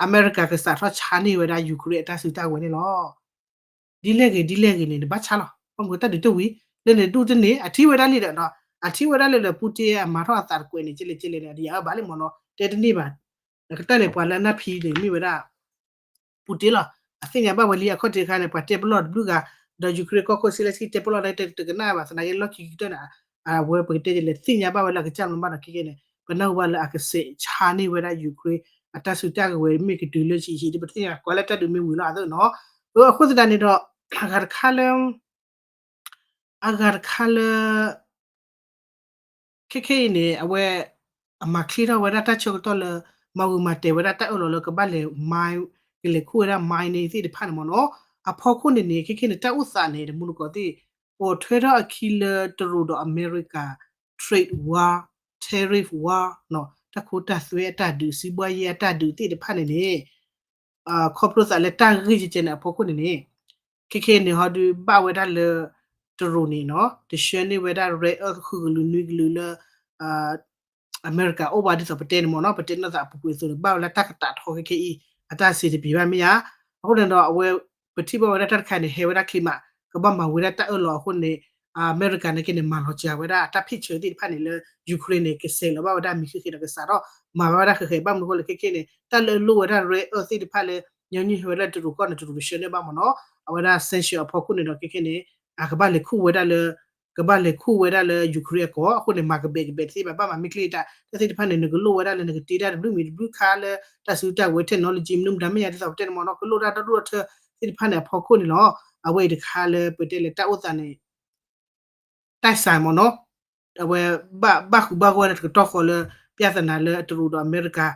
အမဲရကၤကစးထီၣ်ဆါန့ၢ်ဝဲဒၣ် Ukraine အတၢ်စုတၢ်ဝဲၤန့ၣ်လီၤ. ဒ်လဲၣ်ဂ့ၤဒ်လဲၣ်ဂ့ၤန့ၣ် နဘၣ်ဆါလီၤ, ဘၣ်မနုၤတၢ်ဒုးတဝံၤ, လၢန့ၣ်ဒူၣ်တန့ၢ် အထံၣ်ဝဲဒၣ်လံဒီး အထံၣ်ဝဲဒၣ်လံဒီး Putin အမၤထီၣ်အသးတကွဲးန့ၣ် ကလဲၣ်ကလဲၣ်န့ၣ် အဒ်ယၤအၢဘၣ်လံမ့ၢ်နီၤ, တဲတန့ၢ်ဘၣ်, ကတၢၢ်န့ၣ် ပှၤလၢအနၢ်ဖံန့ၣ် မ့ၢ်ဝဲဒၣ် Putin လီၤ, အသ့ၣ်ညါဘၣ်ဝဲလံ အခီၣ်ထံးတခါန့ၣ် ပှၤတဲပလီၢ်တဘျုးဂၤ, ဒီး Ukraine ကီၢ်ခိၣ် Zelensky တဲပလီၢ်တကနၣ်ဘၣ်, သနာ်က့လီၢ်ခံကတၢၢ်န့ၣ် အဝဲပကတဲလဲၣ် သ့ၣ်ညါဘၣ်ဝဲလၢအကစၢ်မနုၤဘၣ်ဒီး ခဲကဲန့ၣ် ပနၢ်ဟူဘၣ်လၢအကဆဲးဆါန့ၢ်ဝဲဒၣ် Ukraine အတၢ်စုတၢ်ကဝဲၤ မ့ၢ်ကတုၤလၢဆံးဆံး ပတသ့ၣ်ညါ ကွၢ်လၢတၢ်ဒုးမ့ၢ်ဝံၤလီၤအသးနီၤ, အဃိသတးန့ၣ်ဒီး အဂၤတခါလၢ အဂၤတခါလၢ ခဲခဲအံၤန့ၣ် အဝဲ အမၤချ့ထီၣ်ဝဲဒၣ်တၢ်ဆၢကတီၢ်လၢ မၤဂုာ်မၤတဲာ်ဝဲဒၣ်တၢ်အၢၣ်လီၤလၢကဘၣ်လဲၤ mine ကလဲၤခိၣ်ဝဲဒၣ် mine န့ၣ်သ့ၣ်တဖၣ်န့ၣ်မ့ၢ်နီၤ, အဖီခိၣ်န့ၣ်န့ၣ် ခဲခဲန့ၣ် တၢ်အိၣ်သးန့ၣ် တမူတကိးသ့ၣ် ပိာ်ထွဲထီၣ်အခံလၢတရူးဒီးအမဲရကၤ trade war, tariff war နီၤ, တၢ်ခိတၢ်သွဲအတၢ်ဒုး စံးဘှါယဲအတၢ်ဒုးသ့ၣ်တဖၣ်န့ၣ်န့ၣ် ခီဖျိသးလၢတၢ်ဂ့ၢ်ကဲကဲန့ၣ်အဖီခိၣ်န့ၣ်န့ၣ် ခဲခဲန့ၣ်ဟီဒုးဘၣ်ဝဲဒၣ်လၢ တရူးန့ၣ်နီၤ တဆှၢန့ၢ်ဝဲဒၣ် rare earth ဃုကလုာ်နွံကလုာ်လၢ အမဲရကၤအိၣ်ဘၣ်ဒ်သိးပတဲန့ၣ်မ့ၢ်နီၤ ပတဲနီၢ်သးအပူၤကွံာ်အသိးန့ၣ် ဘၣ်ဝဲလၢတၢ်ကတးထီခဲခဲအံၤ အတၢ်စံးတပံၤဘၣ်မ့ၢ်ဧါ. အဃိန့ၣ်ဒီးအဝဲ ပထံၣ်ဘၣ်ဝဲဒၣ်တၢ်တခါန့ၣ် ဟဲဝဲဒၣ်ချ့မး ကဘၣ်မၤဝဲဒၣ်တၢ်အၢၣ်လီၤအဃိန့ၣ် အမဲရကၤန့ၣ်က့န့ၣ် မၤလီၤစှၤဝဲဒၣ်အတၢ်ဖံးဆၢသ့ၣ်တဖၣ်န့ၣ်လၢ Ukraine န့ၣ် ကစဲးလီၤဘၣ်ဝဲဒၣ်မံၤဃ့ဃ့ဒီးကစးထီၣ် မၤဘၣ်ဝဲဒၣ်ဃဲဃဲ ဘၣ်မနုၤအဃိလဲၣ် ခဲခဲန့ၣ် တၢ်လၢအလိၣ်ဝဲဒၣ် rare earth သ့ၣ်တဖၣ်လၢ ညီနုၢ်ဟဲဝဲဒၣ်တရူးကီၢ်န့ၣ် တရူးတဆှၢန့ၢ်ဘၣ်မ့ၢ်နီၤ အဝဲဒၣ် sanction အဖီခိၣ်န့ၣ်ဒီး ခဲခဲန့ၣ် အကဘၣ်လဲၤခူၣ်ဝဲဒၣ်လၢ ကဘၣ်လဲၤခူၣ်ဝဲဒၣ်လၢ Ukraine အကီၢ် အဃိန့ၣ် မၤကဘဲးကဘဲးတသ့ဘၣ် ဘၣ်မၤမ့ၢ်ချ့တၢ် တၢ်သ့ၣ်တဖၣ်န့ၣ် နကလိၣ်ဝဲဒၣ်လၢနကတ့တၢ်တဘျုးမံၤတဘျုးခါလၢ တၢ်စုတၢ်ဝဲ technology မနုၤမတၤမ့ၢ်ညါ ဒ်သိးပတဲန့ၣ်မ့ၢ်နီၤ ကလိၣ်တၢ်ဒိၣ်ထီၣ်ထၢသ့ၣ်တဖၣ်န့ၣ် အဖီခိၣ်န့ၣ်လီၤ. အဝဲအံၤတခါလၢပတဲလၢတၢ်အိၣ်သးန့ၣ် တၢ်စၢ်မ့ၢ်နီၤ အဝဲဘၣ်ဃုာ်ဘၣ်ဂီၢ်ဝဲဒၣ်တကတီၢ်ဃီလၢ ပြဿနာလၢတရူးဒီးအမဲရကၤ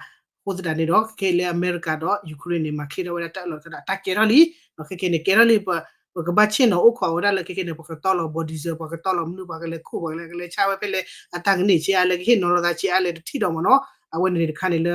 အဃိသတးန့ၣ်ဒီး ခဲခဲလၢအမဲရကၤဒီး Ukraine န့ၣ် မၤချ့ထီၣ်ဝဲဒၣ်တၢ်အၢၣ်လီၤသးဒီး တၢ်ကဲထီၣ်လံ ခဲခဲန့ၣ် ကဲထီၣ်လံ ပကဘၣ်ဆ့ၣ်နီၤအိၣ်ခိးဝဲဒၣ်လၢခဲခဲန့ၣ် ပကတီၢ်လီၤ bulldozer ပှၤကတီၢ်လီၤမနုၤ ပှၤကလဲၤခူၣ် ပှၤကလဲၤဆါဝဲဖဲလဲၣ် အတၢ်ကန့ၢ်ဆံးအါလဲၣ် ကဟ့ၣ်နီၤလီၤသးဆံးအါလဲၣ် တထံၣ်ဒီးမ့ၢ်နီၤ အဝဲန့ၣ်တခါန့ၣ်လၢ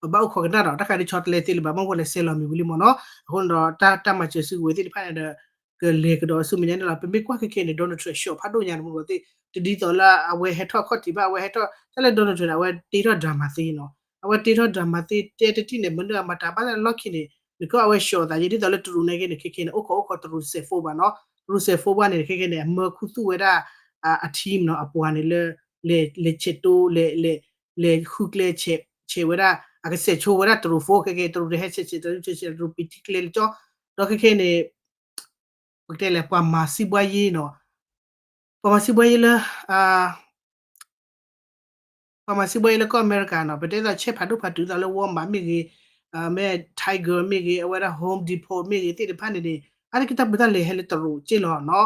ပဘၣ်အိၣ်ခိးကနၣ်ဒီး တၢ်ခါဒ်ဆီတလဲသ့လၢၤဘၣ် မ့ၢ်ပှၤလဲၤဆဲးလီၤမံၤဝံၤလံမ့ၢ်နီၤ အဃိန့ၣ်ဒီး တၢ်မၤစၢၤစုကဝဲၤသ့ၣ်တဖၣ်န့ၣ်ဒီး ကလဲၤကဒီးဆူမဲာ်ညါန့ၣ်လီၤ. ပမ့ၢ်ကွၢ်ခဲခဲန့ၣ် Donald Trump ရှုံးဖးဒိၣ်ညါန့ၣ် မ့ၢ်ဂီၤသ့ၣ် တဒ်သိးလၢအဝဲဟဲထီၣ်ခီၣ်ထံးဘၣ် အဝဲဟဲထီၣ် တၢ်လၢ Donald Trump န့ၣ် အဝဲတ့ထီၣ် drama သ့နီၤ အဝဲတ့ထီၣ် drama သ့ တဲတထံၣ်န့ၣ် မနုၤအမၤတၢ်ဘၣ်လၢလီၢ်ခံန့ၣ် နကီၢ်အဝဲရှုံးအသးယဲ ဒ်သိးလၢတရူးန့ၣ်က့န့ၣ် ခဲခဲန့ၣ် အိၣ်ခိးအိၣ်ခိးတရူးစဲးဖိဘၣ်နီၤ တရူးစဲးဖိဘၣ်န့ၣ် ခဲခဲန့ၣ် အမၢခူသူၣ်ဝဲဒၣ် အ team နီၤ အပှၤန့ၣ်လၢ လဲၤဆဲးတိ လဲၤဃုကျဲ ဆဲးဝဲဒၣ် အကဆဲးဆိဝဲဒၣ်တရူးဖိ ခဲခဲတရူးတဟဲဆဲးဆဲးတရူးဆဲးဆဲးတရူးပံးထံကျဲလၢကၠီ ဒီးခဲခဲန့ၣ် ပကတဲလဲၣ် ပှၤမၤစံးဘှါယ့နီၤ ပှၤမၤစံးဘှါယ့လၢ ပှၤမၤစံးဘှါယ့လၢကီၢ်အမဲရကၤနီၤ ပတဲသိးဆဲးဖးဒိၣ်ဖးတုၤသိးလၢ Walmart မ့ၢ်ဂ့ၤ မ့ၢ် Target မ့ၢ်ဂ့ၤ အဝဲဒၣ် Home Depot မ့ၢ်ဂ့ၤသ့ၣ်တဖၣ်န့ၣ်န့ၣ် အါတက့ၢ်တၢ်ပၢတၢ်လဲၤဟဲလၢတရူးက့လီၤနီၤ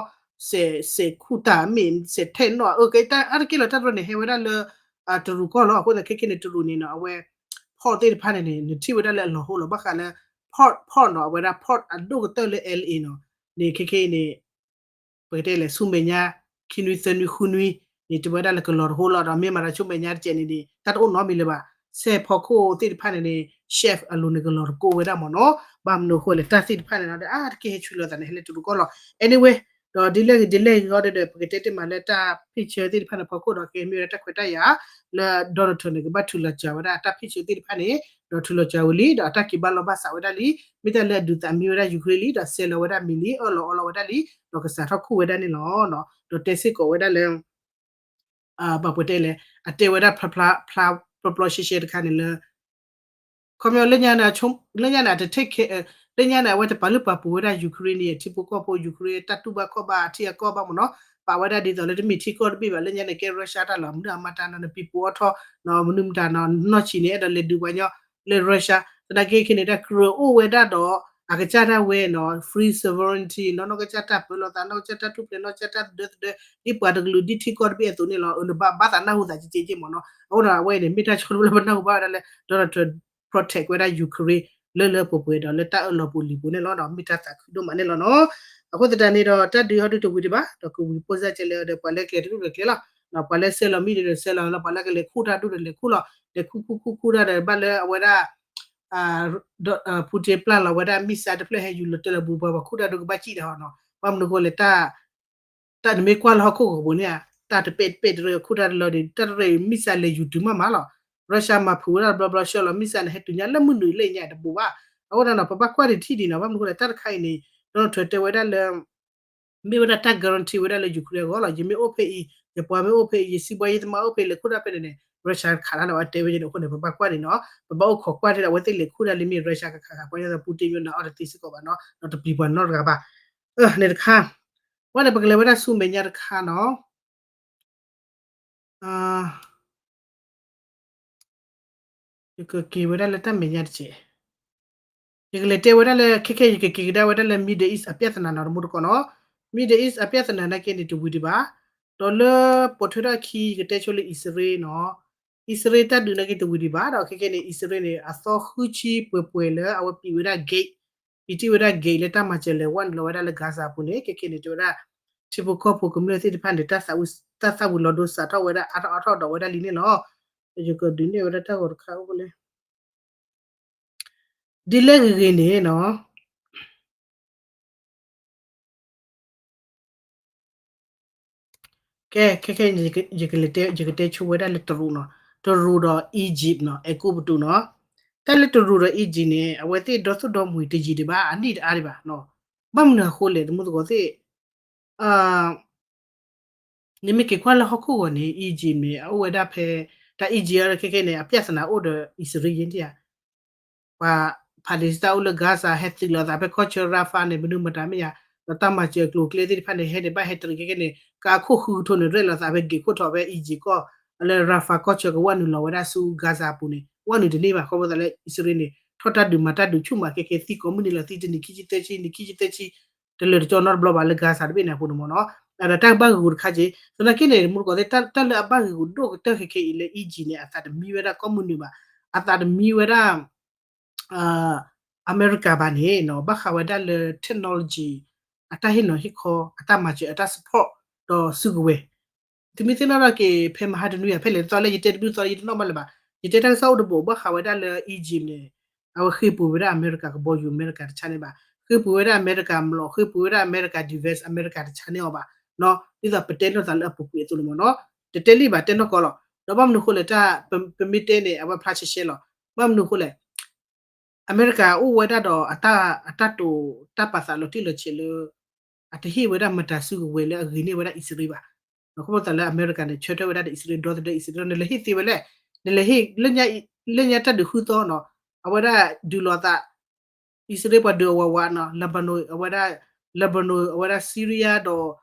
စဲး စဲးခူၣ်တၢ်မ့ၢ် စဲးထဲနီၤ အၢ ကဲ အါတက့ၢ်လီၤတၢ်တရူးန့ၣ် ဟဲဝဲဒၣ်လၢ တရူးကီၢ်လီၤ အဃိသတးခဲခဲန့ၣ် တရူးန့ၣ်နီၤ အဝဲ port သ့ၣ်တဖၣ်န့ၣ်န့ၣ် နထံၣ်ဝဲဒၣ်လၢအလီၤဟိလီၤ ဘၣ်ဃးလၢ port port နီၤ အဝဲဒၣ် port အဒိၣ်ကတၢၢ်လၢ L A နီၤ န့ၣ် ခဲခဲအံၤန့ၣ် ပကတဲလဲၣ် ဆူမဲာ်ညါ ခံနွံသၢနွံဃုနွံ န့ၣ် တဝဲဒၣ်လၢကလီၤတဟိလီၤ ဒီးမ့ၢ်မၤဒီးဆူမဲာ်ညါတကဲးန့ၣ်န့ၣ် တၢ်တအိၣ်နီတမံၤလၢၤဘၣ် စဲးဖီခိၣ်သ့ၣ်တဖၣ်န့ၣ်န့ၣ် chef အလိၤန့ၣ် ကလီၤတကိးဝဲဒၣ်မ့ၢ်နီၤ ဘၣ်မနုၤအဃိလဲၣ် တၢ်သ့ၣ်တဖၣ်န့ၣ်နီၤ ဒီးအါတက့ၢ်ဟဲဆူလီၤသးန့ၣ် ဟဲလၢတရူးကီၢ်လီၤ anyway ဒီးဒ်လဲၣ်ဂ့ၤဒ်လဲၣ်ဂ့ၤဂီၢ်ဒီး ပကတဲတ့ၢ်မးလၢတၢ် picture သ့ၣ်တဖၣ်န့ၣ်ဖီခိၣ်ဒီး ကဟဲမ့ၢ်ဝဲဒၣ်တၢ်ခွဲးတၢ်ယာ် လၢ Donald Trump န့ၣ် ကဘၣ်ထုးလီၤစှၤဝဲဒၣ်တၢ် picture သ့ၣ်တဖၣ်န့ၣ် ဒီးထုးလီၤစှၤဝံၤလံ ဒီးအတၢ်က့ၤဘၣ်လီၢ်ဘၣ်စးဝဲဒၣ်လံ မ့ၢ်တၢ်လၢအဒုးသးမံဝဲဒၣ် Ukraine လံ ဒီးစဲးလီၤဝဲဒၣ်မံၤလံ အၢၣ်လီၤအီလီၤဝဲဒၣ်လံ ဒီးကစးထီၣ်ခူၣ်ဝဲဒၣ်န့ၣ်လီၤ. ဒီးတဲစ့ၢ်ကီးဝဲဒၣ်လၢ ဘၣ်ပှဲၤတဲလဲၣ် အတဲဝဲဒၣ်ဖျါဖျါ ပျီပျီရှဲရှဲတခါန့ၣ်လၢ ခီပညီ လၢညါန့ၣ် လၢညါန့ၣ် အတထဲခဲ လၢညါန့ၣ် အဝဲတပာ်လုၢ်ပာ်ပှ့ၤဝဲဒၣ် Ukraine န့ၣ် ထံဖိကီၢ်ဖိ Ukraine တၢ်တူၢ်ဘၣ်ခီၣ်ဘၣ် အထံအကီၢ်ဘၣ်မ့ၢ်နီၤ ပာ်ဝဲဒၣ်ဒ်သိးလၢတမ့ၢ်ထံကီၢ်တဘ့ၣ်ဘၣ် လၢညါန့ၣ် ကဲ Russia တၢ်လီၤ မနုၤအမၤတၢ်နီၤ နပံၤပူၤအီထီၣ်နီၤ မနုၤမတၤနီၤ နီၢ်ဆံးန့ၣ် အဲၣ်ဒိးလဲၤဒုးပှၤညီ လၢ Russia သနာ်က့ခဲန့ၣ် တၢ်ကြၢးအိၣ်ဝဲဒၣ်ဒီး အကစၢ်ဒၣ်ဝဲနီၤ free sovereignty နီၤ နီၢ်ကစၢ်တၢ်ပၢလီၤသး နီၢ်ကစၢ်တၢ်ထူၣ်ဖျဲး နီၢ်ကစၢ်တၢ်သဒၢသဒၢ ဒ်ပှၤတကလုာ်ဒ်ထံကီၢ်တဘ့ၣ်အသိးန့ၣ်လီၤ. အၢ နဘၣ်ဘၣ်သးနၢ်ဟူသးက့က့က့မ့ၢ်နီၤ အဃိဒီးအဝဲအံၤန့ၣ် မ့ၢ်တၢ်ဆိကမိၣ်လၢပနၢ်ဟူဘၣ်ဝဲဒၣ်လၢ Donald Trump protect ဝဲဒၣ် Ukraine လၢလၢပှဲၤပှဲၤဒီးလၢတၢ်အၢၣ်လီၤပူၤလံၤပူၤန့ၣ်လီၤ. ဒီးမ့ၢ်တၢ်သးခုဒိၣ်မးန့ၣ်လီၤနီၤ. အဃိသတးန့ၣ်ဒီး တၢ်ဒုးဟီဒုးတဝံၤဒံးဘၣ် ဒီးကဝံၤဖိစၢ်ကဲလၢဒီး ပှၤလၢကျဲၤတဒူၣ်ဒီးကျဲၤလီၤ. ပှၤလၢဆဲးလီၤမံၤဒီးဆဲးလီၤလီၤ ပှၤလၢကလဲၤခူၣ်တၢ်ဒူၣ်ဒီးလဲၤခူၣ်လီၤ. လဲၤခူၣ်ခူၣ်ခူၣ်ခူၣ်တၢ်ဒီးဘၣ်လၢအဝဲဒၣ် Putin ပျၢ်လီၤဝဲဒၣ် missile တဖျၢၣ်ဟဲယူၤလီၤတဲာ်လီၤဘူးပှၤ ပှၤခူၣ်တၢ်ဒူၣ်ကဘၣ်စံၣ်တၢ်ဟီနီၤ. ဘၣ်မနုၤအဃိလဲၣ် တၢ် တၢ်နမ့ၢ်ကွၢ်လၢဟီၣ်ခိၣ်ဂီၤပူၤန့ၣ် တၢ်တပဲာ်တပဲာ်တရၢခူၣ်တၢ်တလီၤဒီး တၢ်တရၢ missile လဲၤယူၤတုၤမးမးလီၤ. Russia မၤဖုးဝဲဒၣ်တဘျီဘျီဆှၢလီၤ missile န့ၣ် ဟဲတုၤညါလၢမုၢ်နုာ်လၢညါတဘူးဘၣ်. အဃိဒီးနီၤ ပဘၣ်ကွၢ်ဒံးထံၣ်ဒံးနီၤ ဘၣ်မနုၤအဃိလဲၣ် တၢ်တခါအံၤန့ၣ် Donald Trump တဲဝဲဒၣ်လၢ မ့ၢ်ဝဲဒၣ်တၢ် guarantee ဝဲဒၣ်လၢ Ukraine အဂီၢ်လီၤ. ယမ့ၢ်အိၣ်ဖဲအံၤ ယပှၤမ့ၢ်အိၣ်ဖဲအံၤ ယစံးဘှါယသးမ့ၢ်အိၣ်ဖဲအံၤ လဲၤခူၣ်တၢ်ဖဲန့ၣ်န့ၣ် Russia ခးတၢ်လၢၤဝဲတဲဝဲန့ၣ် အဃိန့ၣ် ပဘၣ်ကွၢ်ဒံးနီၤ ပဘၣ်အိၣ်ခိးကွၢ်ထဲဒီး အဝဲသ့ၣ်လဲၤခူၣ်တၢ်လံမ့ၢ် Russia ကခးခးပှၤန့ၣ်ဒီး Putin မ့ၢ်နၤအီၣ်တသ့စ့ၢ်ကီးဘၣ်နီၤ ဒီးတပျံၤပှၤနီတဂၤဘၣ် အၢ န့ၣ်တခါ ဝဲန့ၣ် ပကလဲၤဝဲဒၣ်ဆူမဲာ်ညါတခါနီၤ ယကက့ၤဝဲဒၣ်လၢတၢ်မဲာ်ညါတစဲး ယကလဲၤတဲဝဲဒၣ်လၢ ခဲခဲယကက့ၤကဒါဝဲဒၣ်လၢ Middle East အပြဿနာနီၤ တမူတကိးနီၤ Middle East အပြဿနာနာ်က့န့ၣ် တဝံၤဒံးဘၣ် ဒီးလၢပိာ်ထွဲထီၣ်အခံ ယကတဲဆိလၢအံၣ်စရ့လးနီၤ အံၣ်စရ့လးတၢ်ဒုးနာ်က့တဝံၤဒံးဘၣ် ဒီးခဲခဲန့ၣ် အံၣ်စရ့လးန့ၣ် အသီဃုဆံပှဲၤပှဲၤလၢအဝဲပံးဝဲဒၣ် gate ပံးတံၢ်ဝဲဒၣ် gate လၢတၢ်မၤစၢၤလဲၤဝဲနုာ်လီၤဝဲဒၣ်လၢ Gaza အပူၤန့ၣ် ခဲခဲန့ၣ် တဲဝဲဒၣ် ထံဖိကီၢ်ဖိကမျၢၢ်သ့ၣ်တဖၣ်န့ၣ် တၢ်သးဝံၤလီၤဒိစးထီၣ်ဝဲဒၣ်အါထီၣ်အါထီၣ်ဒီးဝဲဒၣ်လံန့ၣ်လီၤ. ယကဒုးနဲၣ်ဝဲဒၣ်တၢ်ဂီၤတခါအိၣ်ဖဲလဲၣ် ဒ်လဲၣ်ဂ့ၤဂ့ၤန့ၣ်နီၤ ကဲ ခဲခဲ ယကတဲဆိဝဲဒၣ်လၢတရူးနီၤ တရူးဒီး Egypt နီၤ အဲၤကူပတူးနီၤ တၢ်လၢတရူးဒီး Egypt န့ၣ် အဝဲသ့ၣ်ဒီသိၣ်ဒီမှံၤတယံာ်ဒံးဘၣ် အနံၣ်တအါဒံးဘၣ် ဘၣ်မနုၤအဃိလဲၣ် တမူသကိးသ့ၣ် နမ့ၢ်က့ၤကွၢ်လၢဟီၣ်ခိၣ်ဂီၤန့ၣ် Egypt န့ၣ် အအိၣ်ဝဲဒၣ်ဖဲ တၢ် Egypt အံၤခဲခဲန့ၣ် အပြဿနာအိၣ်ဒီးအံၣ်စရ့လးယဲၢ်တယါ ပှၤ Palestine အိၣ်လၢ Gaza ဟဲသုးလီၤသးဖဲကီၢ်ဆၢ Rafah န့ၣ် မနုၤမတၤမ့ၢ်ယါ ဒီးတၢ်မၤစၢၤအကျိၤအကျဲသ့ၣ်တဖၣ်န့ၣ် ဟဲန့ၣ်ဘၣ်ဟဲတရံးခဲခဲန့ၣ် ကါခိၣ်ဃုကထိန့ၣ် ရဲၣ်လီၤသးဖဲ gate ခိၣ်ထီၣ်ဖဲ Egypt ကီၢ် လၢ Rafah ကီၢ်ဆၢကဝဲနုာ်လီၤဝဲဒၣ်ဆူ Gaza အပူၤန့ၣ် ဝဲနုာ်တန့ၢ်ဘၣ် ခီဖျိသးလၢအံၣ်စရ့လးန့ၣ် ထီၣ်တၢ်ဒုးမၤတၢ်ဒုးဆူၣ်မးခဲခဲ သံကိးမုၢ်နံၤလီၤသံတနံၤခံဆံသၢဆံ နံၤခံဆံသၢဆံ တလၢာ်တကၠီနီတဘျီဘၣ်လၢ Gaza တဘ့ၣ်န့ၣ်အပူၤန့ၣ်မ့ၢ်နီၤ ဒီးတၢ်ဘၣ်ဂ့ၢ်ဂူာ်တခါက့ သနာ်က့န့ၣ် တမူတကိးသ့ၣ် တၢ်လၢအဘၣ်ဂ့ၢ်ဂူာ်ဒိၣ်ကတၢၢ်ခဲခဲအံၤလၢ Egypt န့ၣ် အသးတမံဝဲဒၣ်ကီၢ်မုၢ်နုာ်ဘၣ် အသးတမံဝဲဒၣ် အမဲရကၤဘၣ်န့ၣ်နီၤ ဘၣ်ဃးဝဲဒၣ်လၢ technology အတၢ်ဟ့ၣ်နီၤဟ့ၣ်ခီ အတၢ်မၤစၢၤ အတၢ် support ဒီးစုကဝဲၤ သုမ့ၢ်သ့ၣ်နီၣ်ထီၣ်က့ၤ ဖဲမဟါတနွံအံၤ ဖဲလဲၣ်တသီလၢယတဲတဘျုးသီလၢယတနီၣ်ဘၣ်လၢၤဘၣ် ယတဲတၢ်ကစီၣ်အိၣ်တဘိး ဘၣ်ဃးဝဲဒၣ်လၢ Egypt န့ၣ် အဝဲဃ့ၢ်ပူၤဝဲဒၣ်အမဲရကၤကဘီယူၤ အမဲရကၤတဆါန့ၣ်ဘၣ် ဃ့ပှ့ၤဝဲဒၣ်အမဲရကၤမျိာ် ဃ့ပှ့ၤဝဲဒၣ်အမဲရကၤ defense အမဲရကၤတဆါန့ၢ်အီၤဘၣ်, ဒ်သိးပတဲလိာ်သးလၢအပူၤကွံာ်အသိးန့ၣ်မ့ၢ်နီၤ, တတဲလံဘၣ် တဲနီၢ်ကီၢ်လီၤ. ဒီးဘၣ်မနုၤအဃိလဲၣ် တၢ် ပမ့ၢ်တဲန့ၣ် အဝဲဖျါရှဲရှဲလီၤ. ဘၣ်မနုၤအဃိလဲၣ် အမဲရကၤအိၣ်ဝဲဒၣ်ဒီး အတၢ်တိာ်တၢ်ပာ်သးလီၤတံၢ်လီၤဆဲးလၢ အတဟ့ၣ်ဝဲဒၣ်မတၤစုကဝဲၤလၢအဂ့ၤန့ၢ်ဝဲဒၣ်အံၣ်စရ့လးဘၣ်. ခီဖျိသးလၢအမဲရကၤန့ၣ် ဆၢထၢၣ်ဝဲဒၣ်ဒီးအံၣ်စရ့လး ဒီသဒၢအံၣ်စရ့လး နလဲၤဟ့ၣ်သ့ဝဲလဲၣ်, နလဲၤဟ့ၣ် လၢညါတၢ်ဒုးဃုသီနီၤ, အဝဲဒၣ်ဒုးလိာ်သး အံၣ်စရ့လးပှၤဒုးအဝၤဝးနီၤ Lebanon အဝဲဒၣ် Lebanon အဝဲဒၣ် Syria ဒီး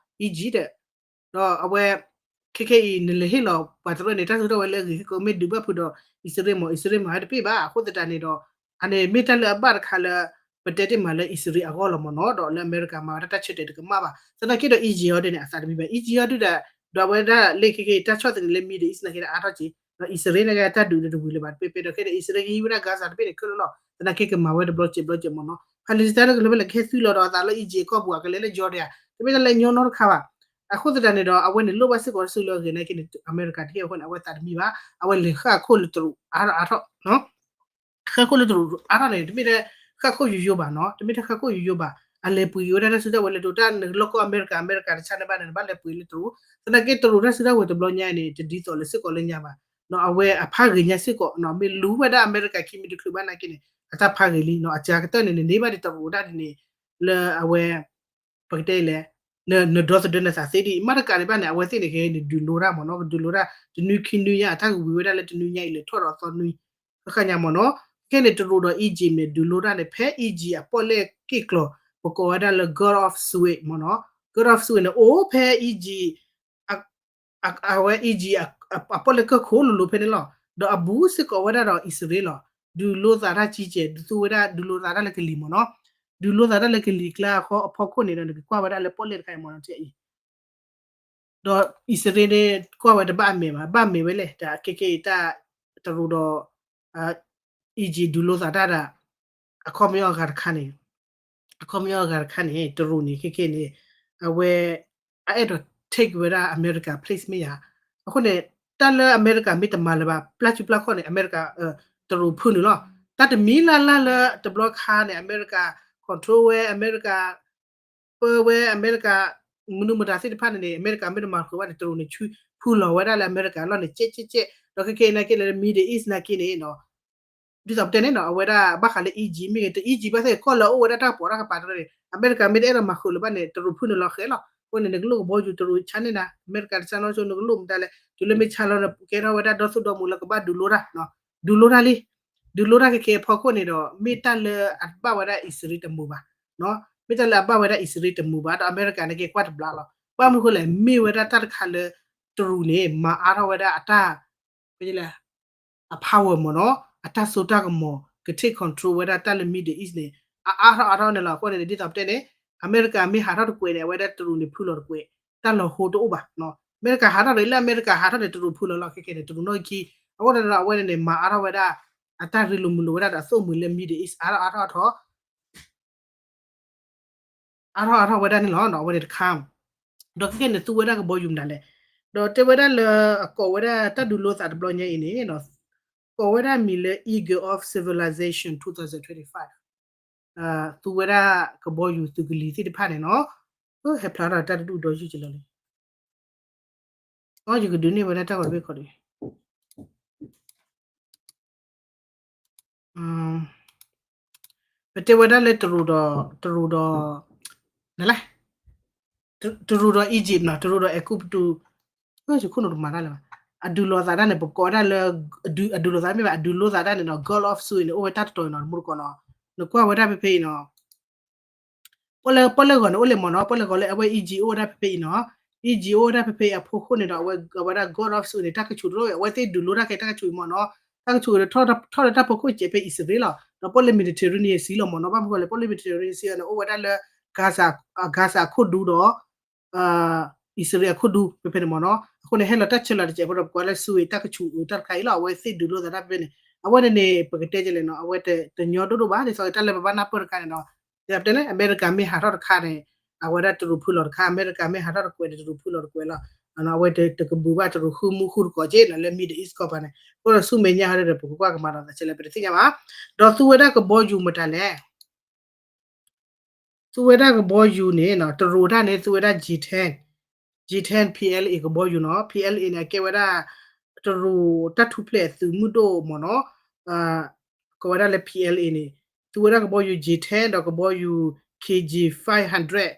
Egypt ဒီးအဝဲ ခဲခဲအံၤ နလဲၤဟ့ၣ်လီၤပှၤတရၢန့ၣ် တၢ်စုကဝဲၤလၢအဂ့ၤ ခဲကမ့ၢ်ဒုးဘၣ်ဖုးဒီးအံၣ်စရ့လးမ့ၢ် အံၣ်စရ့လးမၤဝဲတပ့ၢ်ဘၣ်. အဃိသတးန့ၣ်ဒီး အန့ၣ်မ့ၢ်တၢ်လၢအဘၣ်တခါလၢ ပတဲတ့ၢ်မးလၢအံၣ်စရ့လးအဂီၢ်လီၤမ့ၢ်နီၤ, ဒီးလၢအမဲရကၤမၤဝဲဒၣ်တၢ်ဆၢတဲာ်တကမၣ်ဘၣ်. သနာ်က့ဒီး Egypt အီၤဒ်န့ၣ် အသးတမံဘၣ်. Egypt အီၤဒ်ဒီး ဒီးအဝဲဒၣ်လၢခဲခဲအံၤ တၢ်ဆီၣ်သနံးလၢ Middle East နာ်က့ဒီးအါထီၣ်က့ၤ, ဒီးအံၣ်စရ့လးနာ်က့ တၢ်ဒုးဒီးတဝံၤလၢၤဘၣ်တပ့ၢ်ပ့ၢ်ဒီး ခဲဒီးအံၣ်စရ့လးကဟံးဝဲဒၣ် Gaza တဘ့ၣ်န့ၣ် ခဲလၢာ်လီၤ. သနာ်က့ကမၤဝဲတဘျီစဲးဘျီစဲးမ့ၢ်နီၤ, Palestine တကလုာ်ဖဲလဲၣ်ကဟဲသုးလီၤဒီးအသးလၢ Egypt ကီၢ်ပူၤ အကလဲၤလၢ Jordan တမ့ၢ်တၢ်လၢညီနီတခါဘၣ်. အဃိသတးန့ၣ်ဒီး အဝဲန့ၣ်လိၣ်ဘၣ်စ့ၢ်ကီးတၢ်စုကဝဲၤလၢအဂ့ၤနာ်က့န့ၣ် အမဲရကၤတဟ့ၣ်အဃိန့ၣ် အဝဲသးတမံဘၣ်. အဝဲလဲၤဃၣ်ခိၣ်လၢတရူးအါထီၣ်အါထီၣ် ဃၣ်ခိၣ်လၢတရူးအါထီၣ်န့ၣ် တမ့ၢ်ထဲဃၣ်ခိၣ်ယိယိဘၣ်နီၤ, တမ့ၢ်ထဲဃၣ်ခိၣ်ယိယိဘၣ်. အလဲၤပှ့ၤက့ၤဝဲဒၣ်တၢ်စုကဝဲၤလၢတရူး တၢ်နလီၢ်ကီၢ်အမဲရကၤ အမဲရကၤတဆါန့ၣ်ဘၣ်န့ၣ် နဘၣ်လဲၤပှ့ၤလၢတရူး. သနာ်က့တရူးတၢ်စုကဝဲၤတဘျီညါအံၤန့ၣ် တဒ်သိးလၢစ့ၢ်ကီးလၢညါဘၣ်. အဝဲအဖးဂ့ၤညါစ့ၢ်ကီးနီၤ, မ့ၢ်လူၤဝဲဒၣ်အမဲရကၤခံမံၤတချုးဘၣ်နာ်က့န့ၣ် အတၢ်ဖးဂ့ၤလံနီၤ, အစှၤကတၢၢ်န့ၣ် နန့ၢ်ဘၣ်ဒံးတရူးဒၣ်ဒ်န့ၣ် လၢအဝဲ ပကတဲလဲၣ် နဒီသဒၢနသးသ့ဒ်အံၤ မ့ၢ်တကးဒံးဘၣ်န့ၣ် အဝဲသ့ၣ်န့ၣ် ကဟဲန့ၣ်ဒုးလိတၢ်မ့ၢ်နီၤ, ကဒုးလိတၢ် တနွံခံနွံညါ အတၢ်ကဝံၤဝဲဒၣ်လၢတနွံညါအံၤ လဲၤထီၣ်ဒီးသီနွံ ဃၣ်ဃၣ်ညါမ့ၢ်နီၤ. ခဲန့ၣ် တရူးဒီး Egypt န့ၣ် ဒုးလိတၢ်န့ၣ် ဖဲ Egypt အပီၣ်လဲၣ်က့ၣ်ကျီၤ ပကိးဝဲဒၣ်လၢ Gulf of Suez မ့ၢ်နီၤ, Gulf of Suez န့ၣ် အိၣ်ဖဲ Egypt အဝဲ Egypt အပီၣ်လဲၣ်ကၢၢ်ခိၣ်လိၤလိၤဖဲန့ၣ်လီၤ. ဒီးအဘူးစ့ၢ်ကီးဝဲဒၣ်ဒီးအံၣ်စရ့လးလီၤ. ဒုးလိသးတၢ်ကံကဲး ဒုးသူဝဲဒၣ် ဒုးလိသးတၢ်လၢကလံၤမ့ၢ်နီၤ, ဒုးလိသးတၢ်လၢကလံၤကျါအဃိအဖီခိၣ်န့ၣ်ဒီး နကကွၢ်ဝဲဒၣ်လၢပီၣ်လဲၣ်တခါအံၤမ့ၢ်နီၤ အံၤ ဒီးအံၣ်စရ့လးန့ၣ် ကွၢ်ဝဲတဘၣ်အမဲာ်ဘၣ်, ဘၣ်မဲာ်ဝဲလဲၣ်, တၢ်ခဲခဲအံၤတၢ် တရူးဒီး Egypt ဒုးလိသးတၢ်ဒၣ် အခီပညီအဂၤတခါန့ၣ်, အခီပညီအဂၤတခါန့ၣ် တရူးန့ၣ် ခဲခဲန့ၣ် အဝဲ အအဲၣ်ဒိး take ဝဲဒၣ်အမဲရကၤ place မ့ၢ်ဧါ. အဃိန့ၣ် တၢ်လၢအမဲရကၤမ့ၢ်တမၤလၢၤဘၣ် ပျၢ်စုပျၢ်ခီၣ်န့ၣ် အမဲရကၤ တရူးဖုနုာ်လီၤ. တၢ်တမံၤလၢ်လၢ်လၢတဘျီခါန့ၣ် အမဲရကၤ control ဝဲ အမဲရကၤ ပၢဝဲအမဲရကၤ မနုၤမတၤသ့ၣ်တဖၣ်န့ၣ်န့ၣ် အမဲရကၤမ့ၢ်တမၤဃုာ်ဘၣ်န့ၣ် တရူးန့ၣ် ဆူဖုလီၤဝဲဒၣ်လၢအမဲရကၤအလီၢ်န့ၣ် ကဲးကဲးကဲး, ဒီးခဲခဲအံၤနာ်က့လၢ Middle East နာ်က့န့ၣ်နီၤ, ဒ်သိးပတဲန့ၣ်နီၤ အဝဲဒၣ်ဘၣ်ဃးလၢ Egypt မ့ၢ်ဂ့ၤ တ Egypt ဘၣ်သ့ၣ်ကီၢ်လၢအအိၣ်ဝဲဒၣ်တၢ်ကပီၤတၢ်ကပၤတရၢန့ၣ် အမဲရကၤမ့ၢ်တအဲၣ်ဒိးမၤဃုာ်လၢၤဘၣ်န့ၣ် တရူးဖုန့ၣ်လီၤဃဲလီၤ. အဃိန့ၣ် နကလိၣ်ကဘီယူၤတရူးဆါန့ၢ်နၤ အမဲရကၤတဆါနီၢ်ဆိ နကလိၣ်မတၤလဲၣ် တုၤလၢမ့ၢ်ဆါလီၤ နကဲထီၣ်ဝဲဒၣ်ဒီသိၣ်ဒီမှူၤလၢကဘၣ်ဒုးလိတၢ် ဒုးလိတၢ်လံ ဒုးလိတၢ်ခဲခဲအဖီခိၣ်န့ၣ်ဒီး မ့ၢ်တၢ်လၢအဘၣ်ဝဲဒၣ်အံၣ်စရ့လးတမုာ်ဘၣ်, မ့ၢ်တၢ်လၢအဘၣ်ဝဲဒၣ်အံၣ်စရ့လးတမုာ်ဘၣ် ဒီးအမဲရကၤန့ၣ်က့ၤကွၢ်တဘျီလီၤ. ဘၣ်မနုၤအဃိလဲၣ် မ့ၢ်ဝဲဒၣ်တၢ်တခါလၢ တရူးန့ၣ် မၤအါထီၣ်ဝဲဒၣ်အတၢ် အ power မ့ၢ်နီၤ အတၢ်စိတၢ်ကမီၤ က take control ဝဲဒၣ်တၢ်လၢ Middle East န့ၣ် အအါထီၣ်အါထီၣ်န့ၣ်လီၤ. အဃိန့ၣ် ဒ်သိးပတဲန့ၣ် အမဲရကၤမ့ၢ်ဟးထီၣ်တကွဲးန့ၣ် အဝဲဒၣ်တရူးန့ၣ်ဖုလီၤတကွဲး တၢ်လီၤဟိတအိၣ်ဘၣ်. အမဲရကၤဟးထီၣ်န့ၣ် လၢအမဲရကၤဟးထီၣ်န့ၣ် တရူးဖုလီၤလီၤ ခဲခဲန့ၣ် တရူးနီၢ်ခံ အဃိန့ၣ်ဒီး အဝဲန့ၣ်န့ၣ် မၤအါထီၣ်ဝဲဒၣ် အတၢ်ရ့လိာ်မုာ်လိာ်ဝဲဒၣ်ဒီးအသိၣ်မှံၤလၢ Middle East အါထီၣ်အါထီၣ်အါထီၣ် အါထီၣ်အါထီၣ်ဝဲဒၣ်န့ၣ်လီၤ. အဝဲန့ၣ်တခါ ဒီးခဲခဲန့ၣ် သူဝဲဒၣ်ကဘီယူၤမနုၤလဲၣ်. ဒီးတဲဝဲဒၣ်လၢအကိးဝဲဒၣ်တၢ်ဒုးလိသးတဘျီညါအံၤန့ၣ် ကိးဝဲဒၣ်မံၤလၢ Eagle of Civilization twenty twenty-five သူဝဲဒၣ်ကဘီယူၤသုးကလံၤသ့ၣ်တဖၣ်န့ၣ်နီၤ ဟဲဖျါထီၣ်တၢ်တဒူၣ်ဒီယုၢ်ကလီလံ ယကဒုးန့ၢ်ဝဲဒၣ်တၢ်ဂီၤတဘ့ၣ်ခီဒီး ပတဲဝဲဒၣ်လၢတရူးဒီး တရူးဒီး နလဲၣ် တရူးဒီး Egypt နီၤ တရူးဒီးအဲၤကူပတူး ယခိၣ်နူာ်တမၤတၢ်လၢၤဘၣ် အဒုးလိာ်သးတၢ်န့ၣ် ပကိးဝဲဒၣ်လၢ အဒုးလိာ်သးမ့ၢ်ဘၣ် အဒုးလိာ်သးတၢ်န့ၣ်နီၤ Gulf of Suez န့ၣ် အိၣ်ဝဲတၢ်တတီၤအံၤနီၤ တမူတကိးနီၤ နကွၢ်ဝဲဒၣ်ဖဲဖဲအံၤနီၤ ပီၣ်လဲၣ်ဂီၤန့ၣ် အိၣ်လဲၣ်မ့ၢ်နီၤ ပီၣ်လဲၣ်ဂီၤလၢအဝဲ Egypt အိၣ်ဝဲဒၣ်ဖဲဖဲအံၤနီၤ Egypt အိၣ်ဝဲဒၣ်ဖဲဖဲအံၤအဖီခိၣ်န့ၣ်ဒီး အဝဲဒၣ် Gulf of Suez န့ၣ် တၢ်ကဆူးတအိၣ် အဝဲသ့ၣ်ဒုးလိတၢ်ခဲ တၢ်ကဆူးအံၤမ့ၢ်နီၤ တၢ်ကဆူးဒီးထီၣ်လၢတၢ်ဖီခိၣ်စဲးဖဲအံၣ်စရ့လးလီၤ ဒီးပီၣ်လဲၣ် Mediterranean Sea လီၤမ့ၢ်နီၤ ဘၣ်မနုၤဃိလဲၣ် ပီၣ်လဲၣ် Mediterranean Sea န့ၣ် အိၣ်ဝဲဒၣ်လၢ Gaza အခိၣ်ဒူဒီး အံၣ်စရ့လးအခိၣ်ဒူ ဖဲဖဲန့ၣ်မ့ၢ်နီၤ အဃိန့ၣ် ဟဲလီၤတၢ်ဆၢလီၤတစဲးဖိဒီး ပကွၢ်လၢ Suez တၢ်ကဆူးအတၢ်တခါအံၤလီၤ အဝဲသ့ၣ်ဒုးလိသးတၢ်ဖဲဖဲန့ၣ် အဝဲန့ၣ်န့ၣ် ပကတဲကလဲၣ်နီၤ အဝဲတညီဒိၣ်ဒိၣ်ဘၣ် ဒ်သိးတၢ်လၢပဘၣ်နၢ်ပၢၢ်တခါန့ၣ်ဒီး တဲပတဲန့ၣ် အမဲရကၤမ့ၢ်ဟးထီၣ်တခါန့ၣ် အဝဲဒၣ်တရူးဖုလီၤတခါ အမဲရကၤမ့ၢ်ဟးထီၣ်တကွဲးန့ၣ် တရူးဖုလီၤတကွဲးလီၤ အဝဲတကဘုးဘၣ်တရူးဃုမူဃုတကိးက့နီၤ လၢ Middle East ကီၢ်ပူၤန့ၣ် အဃိဒီးဆူမဲာ်ညါဟီဒီး ပကကွၢ်ကမၤဒီးသးဆဲးလၢ ပတသ့ၣ်ညါဘၣ် ဒီးသူဝဲဒၣ်ကဘီယူၤမတၤလဲၣ် သူဝဲဒၣ်ကဘီယူၤန့ၣ်နီၤ တရူးတၢ်န့ၣ် သူဝဲဒၣ် J ten, J ten PLA ကဘီယူၤနီၤ. PLA န့ၣ် အကဲဝဲဒၣ် တရူးတၢ်ထူၣ်ဖျဲးသုးမုၢ်ဒိၣ်မ့ၢ်နီၤ ကိးဝဲဒၣ်လၢ PLA န့ၣ် သူဝဲဒၣ်ကဘီယူၤ J ten ဒီးကဘီယူၤ KJ five hundred,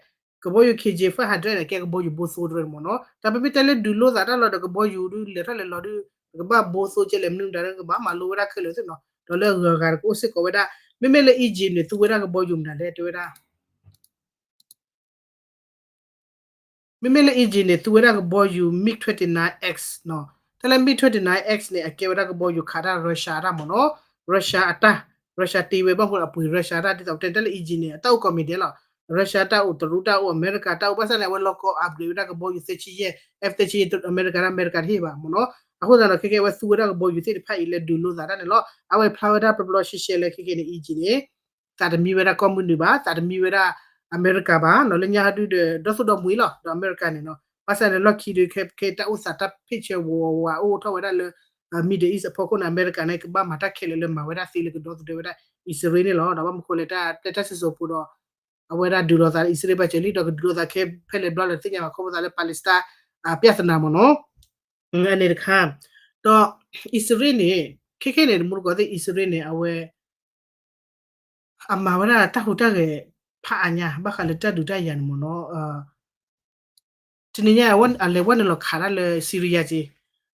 ကဘီယူၤ KJ five hundred န့ၣ် ကဲကဘီယူၤဘိသိတရူးန့ၣ်မ့ၢ်နီၤ. တၢ်ပမ့ၢ်တဲလၢဒုးလိာ်သးတၢ်လီၤဒီးကဘီယူၤဒုးလဲၤထီၣ်လဲၤလီၤဒုး ကဘၣ်ဘိသိကဲလဲၣ်မနုၤမတၤကဘၣ်မၤလိဝဲဒၣ်ခဲလၢာ်သ့ၣ်နီၤ ဒီးလၢအဂၤဂၤတကအိၣ်စ့ၢ်ကီးဝဲဒၣ် မ့မ့ၢ်လၢ Egypt န့ၣ် သူဝဲဒၣ်ကဘီယူၤမတၤလဲၣ်တဲဝဲဒၣ် မ့မ့ၢ်လၢ Egypt န့ၣ် သူဝဲဒၣ်ကဘီယူၤ MiG twenty-nine X နီၤ. တၢ်လၢ MiG twenty-nine X န့ၣ် အကဲဝဲဒၣ်ကဘီယူၤခးတၢ် Russia တၢ်မ့ၢ်နီၤ. Russia အတၢ် Russia တ့ဝဲဘၣ်မနုၤအပှ့ၤ Russia တၢ်ဒ်သိးပတဲန့ၣ် တၢ်လၢ Egypt န့ၣ် အတၢ်အိၣ်ကိးမံၤဒဲးလီၤ. Russia တၢ်အိၣ် တရူးတၢ်အိၣ် အမဲရကၤတၢ်အိၣ် ဘၣ်ဆၣ်န့ၣ် အဝဲလီၤကီ upgrade ဝဲဒၣ်ကဘီယူၤ သၢဆံယဲၢ် F သၢဆံယဲၢ် အမဲရကၤတၢ် အမဲရကၤတဟ့ၣ်ဘၣ်မ့ၢ်နီၤ. အဃိသတးဒီး ခဲကဲအဝဲသူဝဲဒၣ်ကဘီယူၤသ့ၣ်တဖၣ်အံၤလၢဒုးလိာ်သးတၢ်န့ၣ်လီၤ. အဝဲဖျါဝဲဒၣ်ပျီပျီရှဲရှဲလၢခဲကဲန့ၣ် Egypt န့ၣ် သးတမံဝဲဒၣ်ကီၢ်မုၢ်နုာ်ဘၣ်, သးတမံဝဲဒၣ်အမဲရကၤဘၣ်နီၤ, လၢညါဟီဒုဒီး ဒီသိၣ်ဒီမှံၤလီၤ ဒီးအမဲရကၤန့ၣ်နီၤ. ဘၣ်ဆၣ်န့ၣ် လီၢ်ခံဒုခဲ ခဲတၢ်အိၣ်သးတၢ်ဖ့ၣ်ဆၢဝးဝးအိၣ်ထီၣ်ဝဲဒၣ်လၢ Middle East အဖီခိၣ်န့ၣ် အမဲရကၤန့ၣ် ကဘၣ်မၤတၢ်ခဲလၢာ်လၢမၤဝဲဒၣ်သ့လၢကဒီသဒၢဝဲဒၣ်အံၣ်စရ့လးန့ၣ်လီၤ. ဒီးဘၣ်မနုၤဃိလဲၣ် တၢ်တဲတၢ်စံၣ်စိၤပူၤဒီး အဝဲဒၣ်ဒုးလိာ်သးအံၣ်စရ့လးပှၤစၢၤလံ ဒီးကဒုးလိာ်သးခဲဖဲလဲၣ်ဘျီလဲၣ်တသ့ၣ်ညါဘၣ် ခီဖျိသးလၢ Palestine အပြဿနာမ့ၢ်နီၤ. အန့ၣ်တခါ ဒီးအံၣ်စရ့လးန့ၣ် ခဲခဲန့ၣ် တမူတကိးသ့ၣ် အံၣ်စရ့လးန့ၣ် အဝဲ အမၤဝဲဒၣ်တၢ်ဟူးတၢ်ဂဲၤဖးအါညါ ဘၣ်ဃးလၢတၢ်ဒုးတၢ်ယၤန့ၣ်မ့ၢ်နီၤ. တနံၤညါ အလဲၤဝဲနုာ်လီၤခးတၢ်လၢ Syria က့,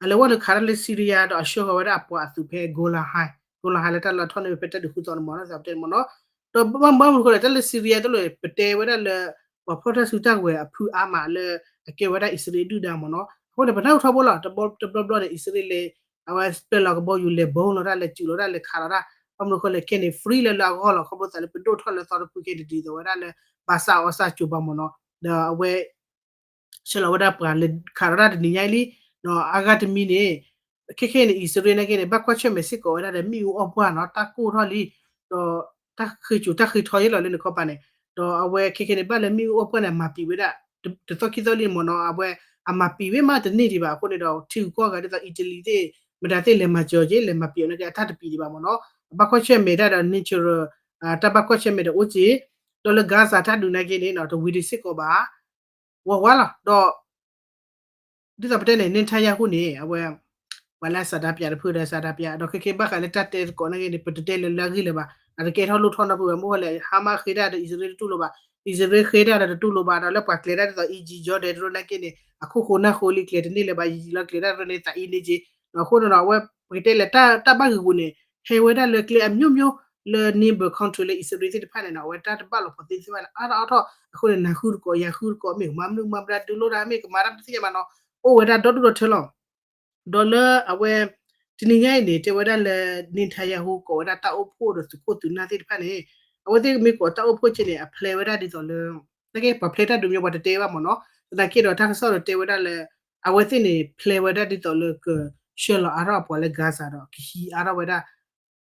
အလဲၤဝဲနုာ်ခးတၢ်လၢ Syria ဒီးအဆှၢဃီၤဝဲဒၣ်အပှၤအသုးဖဲ Golan Heights, Golan Heights လၢတၢ်လီၢ်ထီၣ်န့ၢ်ဖဲတၢ်ဒုးဃုသီန့ၣ်မ့ၢ်နီၤ သးပတဲန့ၣ်မ့ၢ်နီၤ. ဒီးဘၣ်မနုၤဃိလဲၣ် တၢ်လၢ Syria တလိၣ် ပတဲဝဲဒၣ်လၢ ပှၤဖီၣ်တၢ်စုတၢ်ကဝဲၤအဖုအါမးလၢ အကဲဝဲဒၣ်အံၣ်စရ့လးဒုၣ်ဒါမ့ၢ်နီၤ. အဃိန့ၣ် ပနၢ်ဟူထီဘိလီၤ တဘျီဘျီန့ၣ် အံၣ်စရ့လး အဝဲပျဲလီၤကဘီယူၤလဲၤဘီလီၤတၢ်လဲၤစူးလီၤတၢ်လဲၤခးလီၤတၢ် ဘၣ်မနုၤဃိလဲၣ် ခဲန့ၣ် free လၢလၢအဂီၢ်လီၤ ခီဖျိသးလၢပဒိၣ်ထီၣ်လၢသီတဖုခဲန့ၣ် ဒ်သိးဝဲဒၣ်လၢ ဘၣ်ဆၣ်အီၣ်ဆၣ်ကၠိၤဘၣ်မ့ၢ်နီၤ. ဒီးအဝဲ ဆှၢလီၤဝဲဒၣ်ပှၤလဲၤခးလီၤတၢ်တနံၤညါအံၤလံ, ဒီးအဂၤတမံၤန့ၣ် ခဲခဲန့ၣ် အံၣ်စရ့လးနာ်က့န့ၣ် ဘၣ်ကွၢ်ဆၢၣ်မဲာ်စ့ၢ်ကီးဝဲဒၣ်ဒီး မ့ၣ်အူအီၣ်ပှၢ်နီၤ တၢ်ကိၢ်ထီၣ်လံ, ဒီးတၢ်ဃ့ကၠိၤတၢ်ဃ့ထီယဲလီၤလၢနခီပၤန့ၣ်, ဒီးအဝဲခဲခဲန့ၣ် ဘၣ်လၢမ့ၣ်အူအီၣ်ပှၢ်န့ၣ် အမၤပံာ်ဝဲဒၣ် တသီခံသီလံမ့ၢ်နီၤ အဝဲ အမၤပံာ်ဝဲမးတန့ၢ်ဒံးဘၣ်အဃိန့ၣ်ဒီး ထံဂုၤကီၢ်ဂၤဒ်သိး Italy သ့ၣ် မတၤသ့ၣ်လဲၤမၤစၢၤက့ လဲၤမၤပံာ်အီၤနာ်က့ အတၢ်တပံာ်ဒံးဘၣ်မ့ၢ်နီၤ, အဘၣ်ကွၢ်ဆၢၣ်မဲာ်တၢ်ဒီး natural တၢ်ဘၣ်ကွၢ်ဆၢၣ်မဲာ်ဒီးအိၣ်က့ ဒီးလၢ Gaza တၢ်ဒုးနာ်က့န့ၣ်နီၤ တဝံၤဒံးစ့ၢ်ကီးဘၣ် ဝးဝးလီၤ. ဒီး ဒ်သိးပတဲန့ၣ် Netanyahu န့ၣ် အဝဲ ပှၤလၢအစးဒၣ်ပျးတဖုဒီးစးဒၣ်ပျး ဒီးခဲခဲဘၣ်ဃးလၢတၢ်တဲသကိးနာ်က့န့ၣ် ပတတဲလၢလၢအဂ့ၢ်လၢၤဘၣ်. အတကဲထီၣ်လိၣ်ထီၣ်နီတပူၤဘၣ် မ့ၢ်ဝဲလဲၣ် Hamas ဃ့တၢ်ဒီး အံၣ်စရ့လးတတူၢ်လိာ်ဘၣ်, အံၣ်စရ့လးဃ့တၢ်ဒီးတတူၢ်လိာ်ဘၣ် ဒီးလၢပှၤကျဲၤတၢ်ဒ်သိး Egypt Jordan တရူးနာ်က့န့ၣ် အခိၣ်ဃိနၢ်ဃိလံ ကျဲၤတန့ၢ်လၢၤဘၣ် ယံာ်လီၤကျဲၤတၢ်ဒ်န့ၣ် သးအံၤန့ၢ်က့ အဃိန့ၣ်ဒီး အဝဲပကတဲလဲၣ် တၢ်ဘၣ်ဂ့ၢ်ဂူာ်န့ၣ် ဟဲဝဲဒၣ်လၢကျဲအမျိုးမျိုး လၢ neighbor country လၢအံၣ်စရ့လးသ့ၣ်တဖၣ်န့ၣ်နီၤ အဝဲတၢ်တဘၣ်လီၤဖိးသ့သ့ၣ်တဖၣ်န့ၣ် အါထီၣ်အါထီၣ် အဃိန့ၣ် နၤဃုတကိး ယၤဃုတကိး မ့ၢ်ကမၤမနုၤမၤမတၤ ဒုးလိတၢ် မ့ၢ်ကမၤတၢ်တသ့ၣ်ညါဘၣ်နီၤ အိၣ်ဝဲဒၣ်ဒီဒူၣ်ဒီထၢလီၤ. ဒီးလၢအဝဲ တနံၤညါအံၤန့ၣ် တဲဝဲဒၣ်လၢ Netanyahu ကိးဝဲဒၣ်တၢ်အိၣ်ဖှိၣ်ဒီးသုးခိၣ်သုးနၢ်သ့ၣ်တဖၣ်န့ၣ် အဝဲသ့ၣ်မ့ၢ်ကိးတၢ်အိၣ်ဖှိၣ်က့န့ၣ် အ plan ဝဲဒၣ်ဒ်သိးလၢ နကဲပှၤ plan တၢ်ဒုးမ့ၢ်ပှၤတတဲဘၣ်မ့ၢ်နီၤ သနာ်က့ဒီးတၢ်ကစီၣ်ဒီးတဲဝဲဒၣ်လၢ အဝဲသ့ၣ်န့ၣ် plan ဝဲဒၣ်ဒ်သိးလၢကဆှၢလီၤအါထီၣ်အပှၤလၢ Gaza ဒီးကဟံးအါထီၣ်ဝဲဒၣ်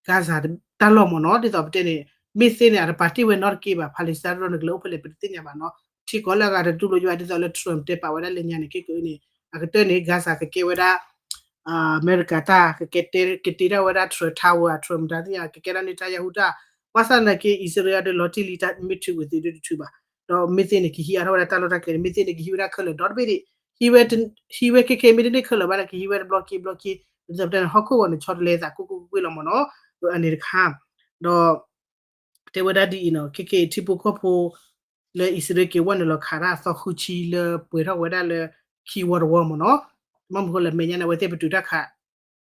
Gaza တၢ်လီၢ်မ့ၢ်နီၤ ဒ်သိးပတဲန့ၣ် မ့ၢ်သ့န့ၣ် အတပာ်တ့ၢ်ဝဲနီတက့ၢ်ဘၣ် Palestine တၢ်လီၢ်န့ၣ် ကလဲၤအိၣ်ဖဲလဲၣ် ပတသ့ၣ်ညါဘၣ်နီၤ ထံကီၢ်လၢအဂၤတတူၢ်လိာ်ယဘၣ် ဒ်သိးလၢ Trump တဲပာ်ဝဲဒၣ်လၢညါန့ၣ် ခဲကနံၣ်အံၤန့ၣ် အကတၢၢ်န့ၣ် Gaza ကကဲဝဲဒၣ် အမဲရကၤတၢ် ကကဲတဲ ကတ့ထီၣ်ဝဲဒၣ် Trump Tower Trump တၢ်သ့ၣ်ညါ ကကဲဒၣ် Netanyahu တၢ် ဘၣ်ဆၣ်သနာ်က့ အံၣ်စရ့လးဒီးလီၤတံၢ်လံတၢ် မ့ၢ်ထုးဝံၤသ့ဒုတထုးဘၣ် ဒီးမ့ၢ်သ့န့ၣ် ကဟံးအါထီၣ်ဝဲဒၣ်တၢ်လီၢ်တၢ်ကျဲန့ၣ် မ့ၢ်သ့န့ၣ် ကဟံးဝဲဒၣ်ခဲလၢာ်ဒီတဘ့ၣ်ဒံး ဟံးဝဲ ဟံးဝဲခဲခဲမ့ၢ်တန့ၢ်ခဲလၢာ်ဘၣ်န့ၣ် ကဟံးဝဲတဘျီက့ဘျီက့ ဒ်သိးပတဲန့ၣ် ဟီၣ်ခိၣ်ဂီၤန့ၣ် ဆီတလဲသးကိၢ်ကိၢ်ကွ့ၢ်ကွ့ၢ်လီၤမ့ၢ်နီၤ အန့ၣ်တခါ ဒီး တဲဝဲဒၣ်ဒ်အံၤနီၤ ခဲခဲအံၤ ထံဖိကီၢ်ဖိ လၢအံၣ်စရ့လးက့ၤဝဲနုာ်လီၤခးတၢ်အသီဃုဆံလၢပှဲၤထီၣ်ဝဲဒၣ်လၢ ခံဝီတဝီမ့ၢ်နီၤ မ့ၢ်မနုၤဃိလဲၣ် မဲာ်ညါန့ၣ် အဝဲသ့ၣ်ပတုာ်တၢ်ခး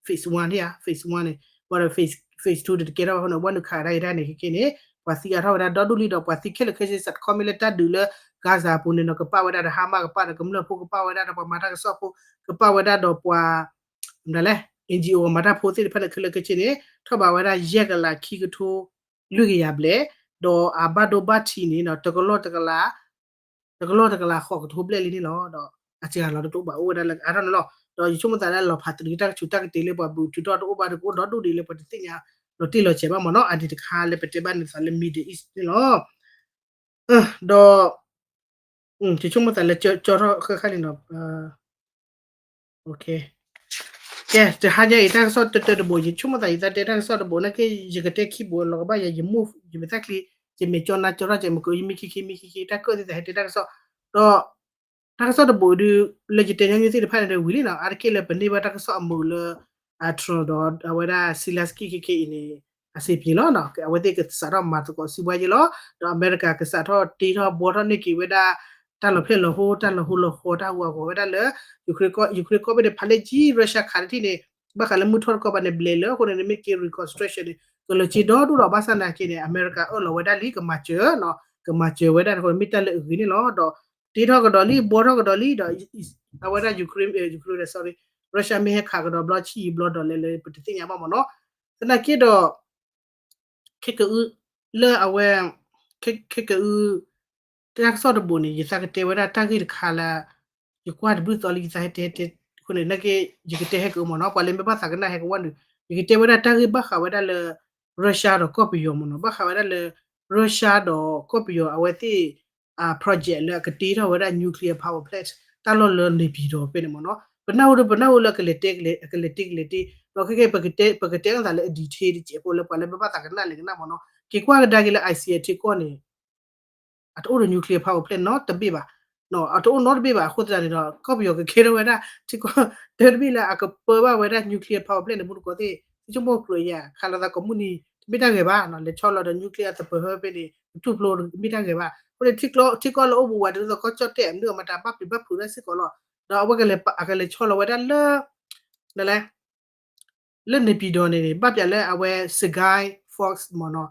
phase one န့ၣ်ဧါ phase one န့ၣ် ဝဲဒီး phase two န့ၣ် တကဲထီၣ်ဘၣ်အဃိန့ၣ် ဝဲနုာ်ခးတၢ်အံၤတၢ်န့ၣ် ခဲခဲန့ၣ် ပှၤသံအါထီၣ်ဝဲဒၣ်ဒီဒူၣ်လံဒီး ပှၤသံခဲလၢာ်ခဲဆ့ စးတခီမ့ၢ်လၢတၢ်ဒုးလၢ Gaza အပူၤန့ၣ်နီၤ ကပာ်ဝဲဒၣ်ဒီး Hamas ကပာ်ဒီး ကမျၢၢ်ဖိကပာ်ဝဲဒၣ်ဒီး ပှၤမၤတၢ်ကစီၣ်ဖိ ကပာ်ဝဲဒၣ်ဒီးပှၤ မတၤလဲၣ် N G O မၤတၢ်ဖိသ့ၣ်တဖၣ်န့ၣ် ခဲလၢာ်ခဲဆ့န့ၣ် ထီၣ်ဘးဝဲဒၣ်ယဲၢ်ကလးခံကထိ လွံၢ်ကယၤဘျဲၣ် ဒီးအဘၣ်ဒိဘၣ်ထံးန့ၣ်နီၤ တကလီၢ်တကလး တကလီၢ်တကလးဃိးကထိဘျဲၣ်လံန့ၣ်လီၤ. ဒီးအစှၤလီၤတအိၣ်ဘၣ် အိၣ်ဝဲဒၣ်လၢအါထီၣ်န့ၣ်လီၤ. ဒီးယဆိကမိၣ်သးလၢလီၤဖးတရံးတၢ်ကဆူးတၢ်ကတ့ၤလၢပှၤဘူးထုးထီၣ်တအိၣ်ဘၣ်ဒီး ကအိၣ်ဒီဒူၣ်ဒံးလၢပှၤတသ့ၣ်ညါ လီၤတံၢ်လီၤဆဲးဘၣ်မ့ၢ်နီၤ အန့ၣ်တခါလၢပတဲဘၣ်န့ၣ်သးလၢ Middle East န့ၣ်လီၤ. ဒီး ယဆိကမိၣ်သးလၢကၠီထီၣ်ဃၣ်ဃၣ်လံနီၤ ကဲ တဟါညါအံၤ တၢ်ကစီၣ်တၢတၢတဘိ ယဆိကမိၣ်သးယသးတဲတၢ်ကစီၣ်တဘိ နာ်က့ ယကတဲခံဘိလီၤကဘၣ်ယၤ ယမိၢ် ယမ့ၢ်သၣ်ချံ ယမဲာ်ကၠီနါကၠီထီၣ်ကဲး မ့ၢ်ကယမံခံခံမံခံခံ တၢ်ကၢၣ်သ့ၣ်သးဟဲတဲတၢ်ကစီၣ်, ဒီး တၢ်ကစီၣ်တဘိးဒုး လၢယတဲညီနုၢ်သ့ၣ်တဖၣ်န့ၣ်ဒီးဝံၤလံနီၤ, အါတက့ၢ်လၢပန့ၢ်ဘၣ်တၢ်ကစီၣ်အမုာ်လၢ Trump ဒီးအဝဲဒၣ် Zelenskyy ခဲခဲအံၤန့ၣ် အဆင်ပြေလီၤနီၤ, အဝဲသ့ၣ်ကစးထီၣ်မၤသကိးစံးဘှါယဲလီၤ, ဒီးအမဲရကၤကစးထီၣ်တ့ထီၣ်ဘှီထီၣ်န့ၢ်က့ၤဝဲဒၣ် တၢ်လီၤဖျဲၣ်လီၤဟိ တၢ်လီၤဟိလီၤဃီ တၢ်ဟူးဂဲၤဝဲဒၣ်လၢ Ukraine ကီၢ် Ukraine ကီၢ်ဘ့ၣ်န့ၣ် ဖးလဲၢ်ကံ Russia ခးတထံၣ်န့ၣ် ဘၣ်ဃးလၢမုၢ်ထီၣ်တကီၢ်ဘၣ်န့ၣ် ဘျဲးလၢအဃိန့ၣ် မ့ၢ်က့ၤ reconstruction န့ၣ် ကလၢၤစ့ဒီဒိၣ်ဒီး ဘၣ်ဆၣ်နာ်က့န့ၣ် အမဲရကၤအၢၣ်လီၤဝဲဒၣ်လံ ကမၤစၢၤနီၤ, ကမၤစၢၤဝဲဒၣ်အဃိန့ၣ် မ့ၢ်တၢ်လၢအဂ့ၤန့ၣ်လီၤ. ဒီးတ့ထီၣ်ကဒီးလံ ဘှီထီၣ်ကဒီးလံ ဒီး အဝဲဒၣ် Ukraine, Ukraine, sorry, Russia မ့ၢ်ဟဲခးကဒီးဘျီ ဆံးယံာ်ဘျီဒီးလဲၤလၢပတသ့ၣ်ညါဘၣ်မ့ၢ်နီၤ, သနာ်က့ဒီး ခဲကအု လၢအဝဲ ခဲကအု တၢ်ကစီၣ်တဘိးန့ၣ် ယသးကတဲဝဲဒၣ်တၢ်ဂ့ၢ်တခါလၢ ယကွၢ်တဘျုးသီလံ ယသးဟဲတဲတဲ အဃိန့ၣ် နာ်က့ ယကတဲဟဲက့ၤမ့ၢ်နီၤ, ပှၤလၢမ့ၢ်ဘၣ်သးကနၣ်ဟဲကဝီၤနုာ်, ယကတဲဝဲဒၣ်တၢ်ဂ့ၢ်ဘၣ်ဃးဝဲဒၣ်လၢ Russia ဒီးကီၢ်ပယီၤမ့ၢ်နီၤ, ဘၣ်ဃးဝဲဒၣ်လၢ Russia ဒီးကီၢ်ပယီၤအဝဲသ့ၣ် project လၢအကတ့ထီၣ်ဝဲဒၣ် nuclear power plant တၢ်လီၢ်လၢ နေပြည်တော် ဖဲန့ၣ်မ့ၢ်နီၤ, ပနၢ်ဟူဒီးပနၢ်ဟူလၢကလဲၤတဲ ကလဲၤတဲကလဲၤတဲ, ဒီးခဲခဲ ပကတဲအသးလၢအ detail တစဲးဖိလၢပှၤလၢမ့ၢ်ဘၣ်သးကနၣ်လဲၤကနၣ်မ့ၢ်နီၤ, က့ၤကွၢ်ကဒါက့ၤလၢ ICE ထံကီၢ်န့ၣ် အတအိၣ်ဒီး nuclear power plant နီတဘ့ၣ်ဘၣ်, အတအိၣ်နီတဘ့ၣ်ဘၣ် အဃိသတးန့ၣ်ဒီး ကီၢ်ပယီၤကကဲထီၣ်ဝဲဒၣ် ထံကီၢ်တၢတဘ့ၣ်လၢအကပၢဘၣ်ဝဲဒၣ် nuclear power plant န့ၣ် မူတကိးသ့ၣ် သုဆိကမိၣ်ကြၢးယၤ ခးလိာ်သးကိးမုၢ်နံၤ တမ့ၢ်တၢ်ဂဲၤဘၣ်နီၤ, လဲၤဆီလီၤဒီး nuclear အသပၢၤဟၢဖဲန့ၣ် ကထူၣ်ဖျိတမ့ၢ်တၢ်ဂဲၤဘၣ်, အဃိန့ၣ် ထံကီၢ်လၢအိၣ်ဘူးဝဲဒ်သိးကီၢ်ကၠီၣ်တဲၣ် အမနုၤအမတၤဘၣ်ပျံၤဘၣ်ဖုးတၢ်စ့ၢ်ကီးလီၤ, ဒီးအဝဲကလဲၤ အကလဲၤဆီလီၤဝဲဒၣ်လၢ နလဲၣ် လၢ နေပြည်တော် န့ၣ်န့ၣ် ဘၣ်ပျးလၢအဝဲ Sergei Fox မ့ၢ်နီၤ,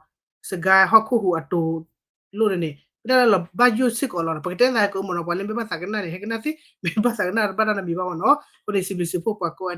Sergei ဟီၣ်ခိၣ်ဟူးအတိၤလိၣ်န့ၣ်န့ၣ် ဖဲဒၣ်လၢလီၤဘၣ်ယိၣ်စ့ၢ်ကီးလီၤ, ပကတဲသးဟဲက့ၤအိၣ်မ့ၢ်နီၤ, ပှၤလၢမ့ၢ်ဘၣ်သးကနၣ်န့ၣ် ဟဲကနၣ်သ့, မ့ၢ်ဘၣ်သးကနၣ်တဘၣ်တၢ်နီတမံၤဘၣ်မ့ၢ်နီၤ, အဃိန့ၣ် စံးဘျုးစံးဖှိၣ်ပှၤကိးဂၤ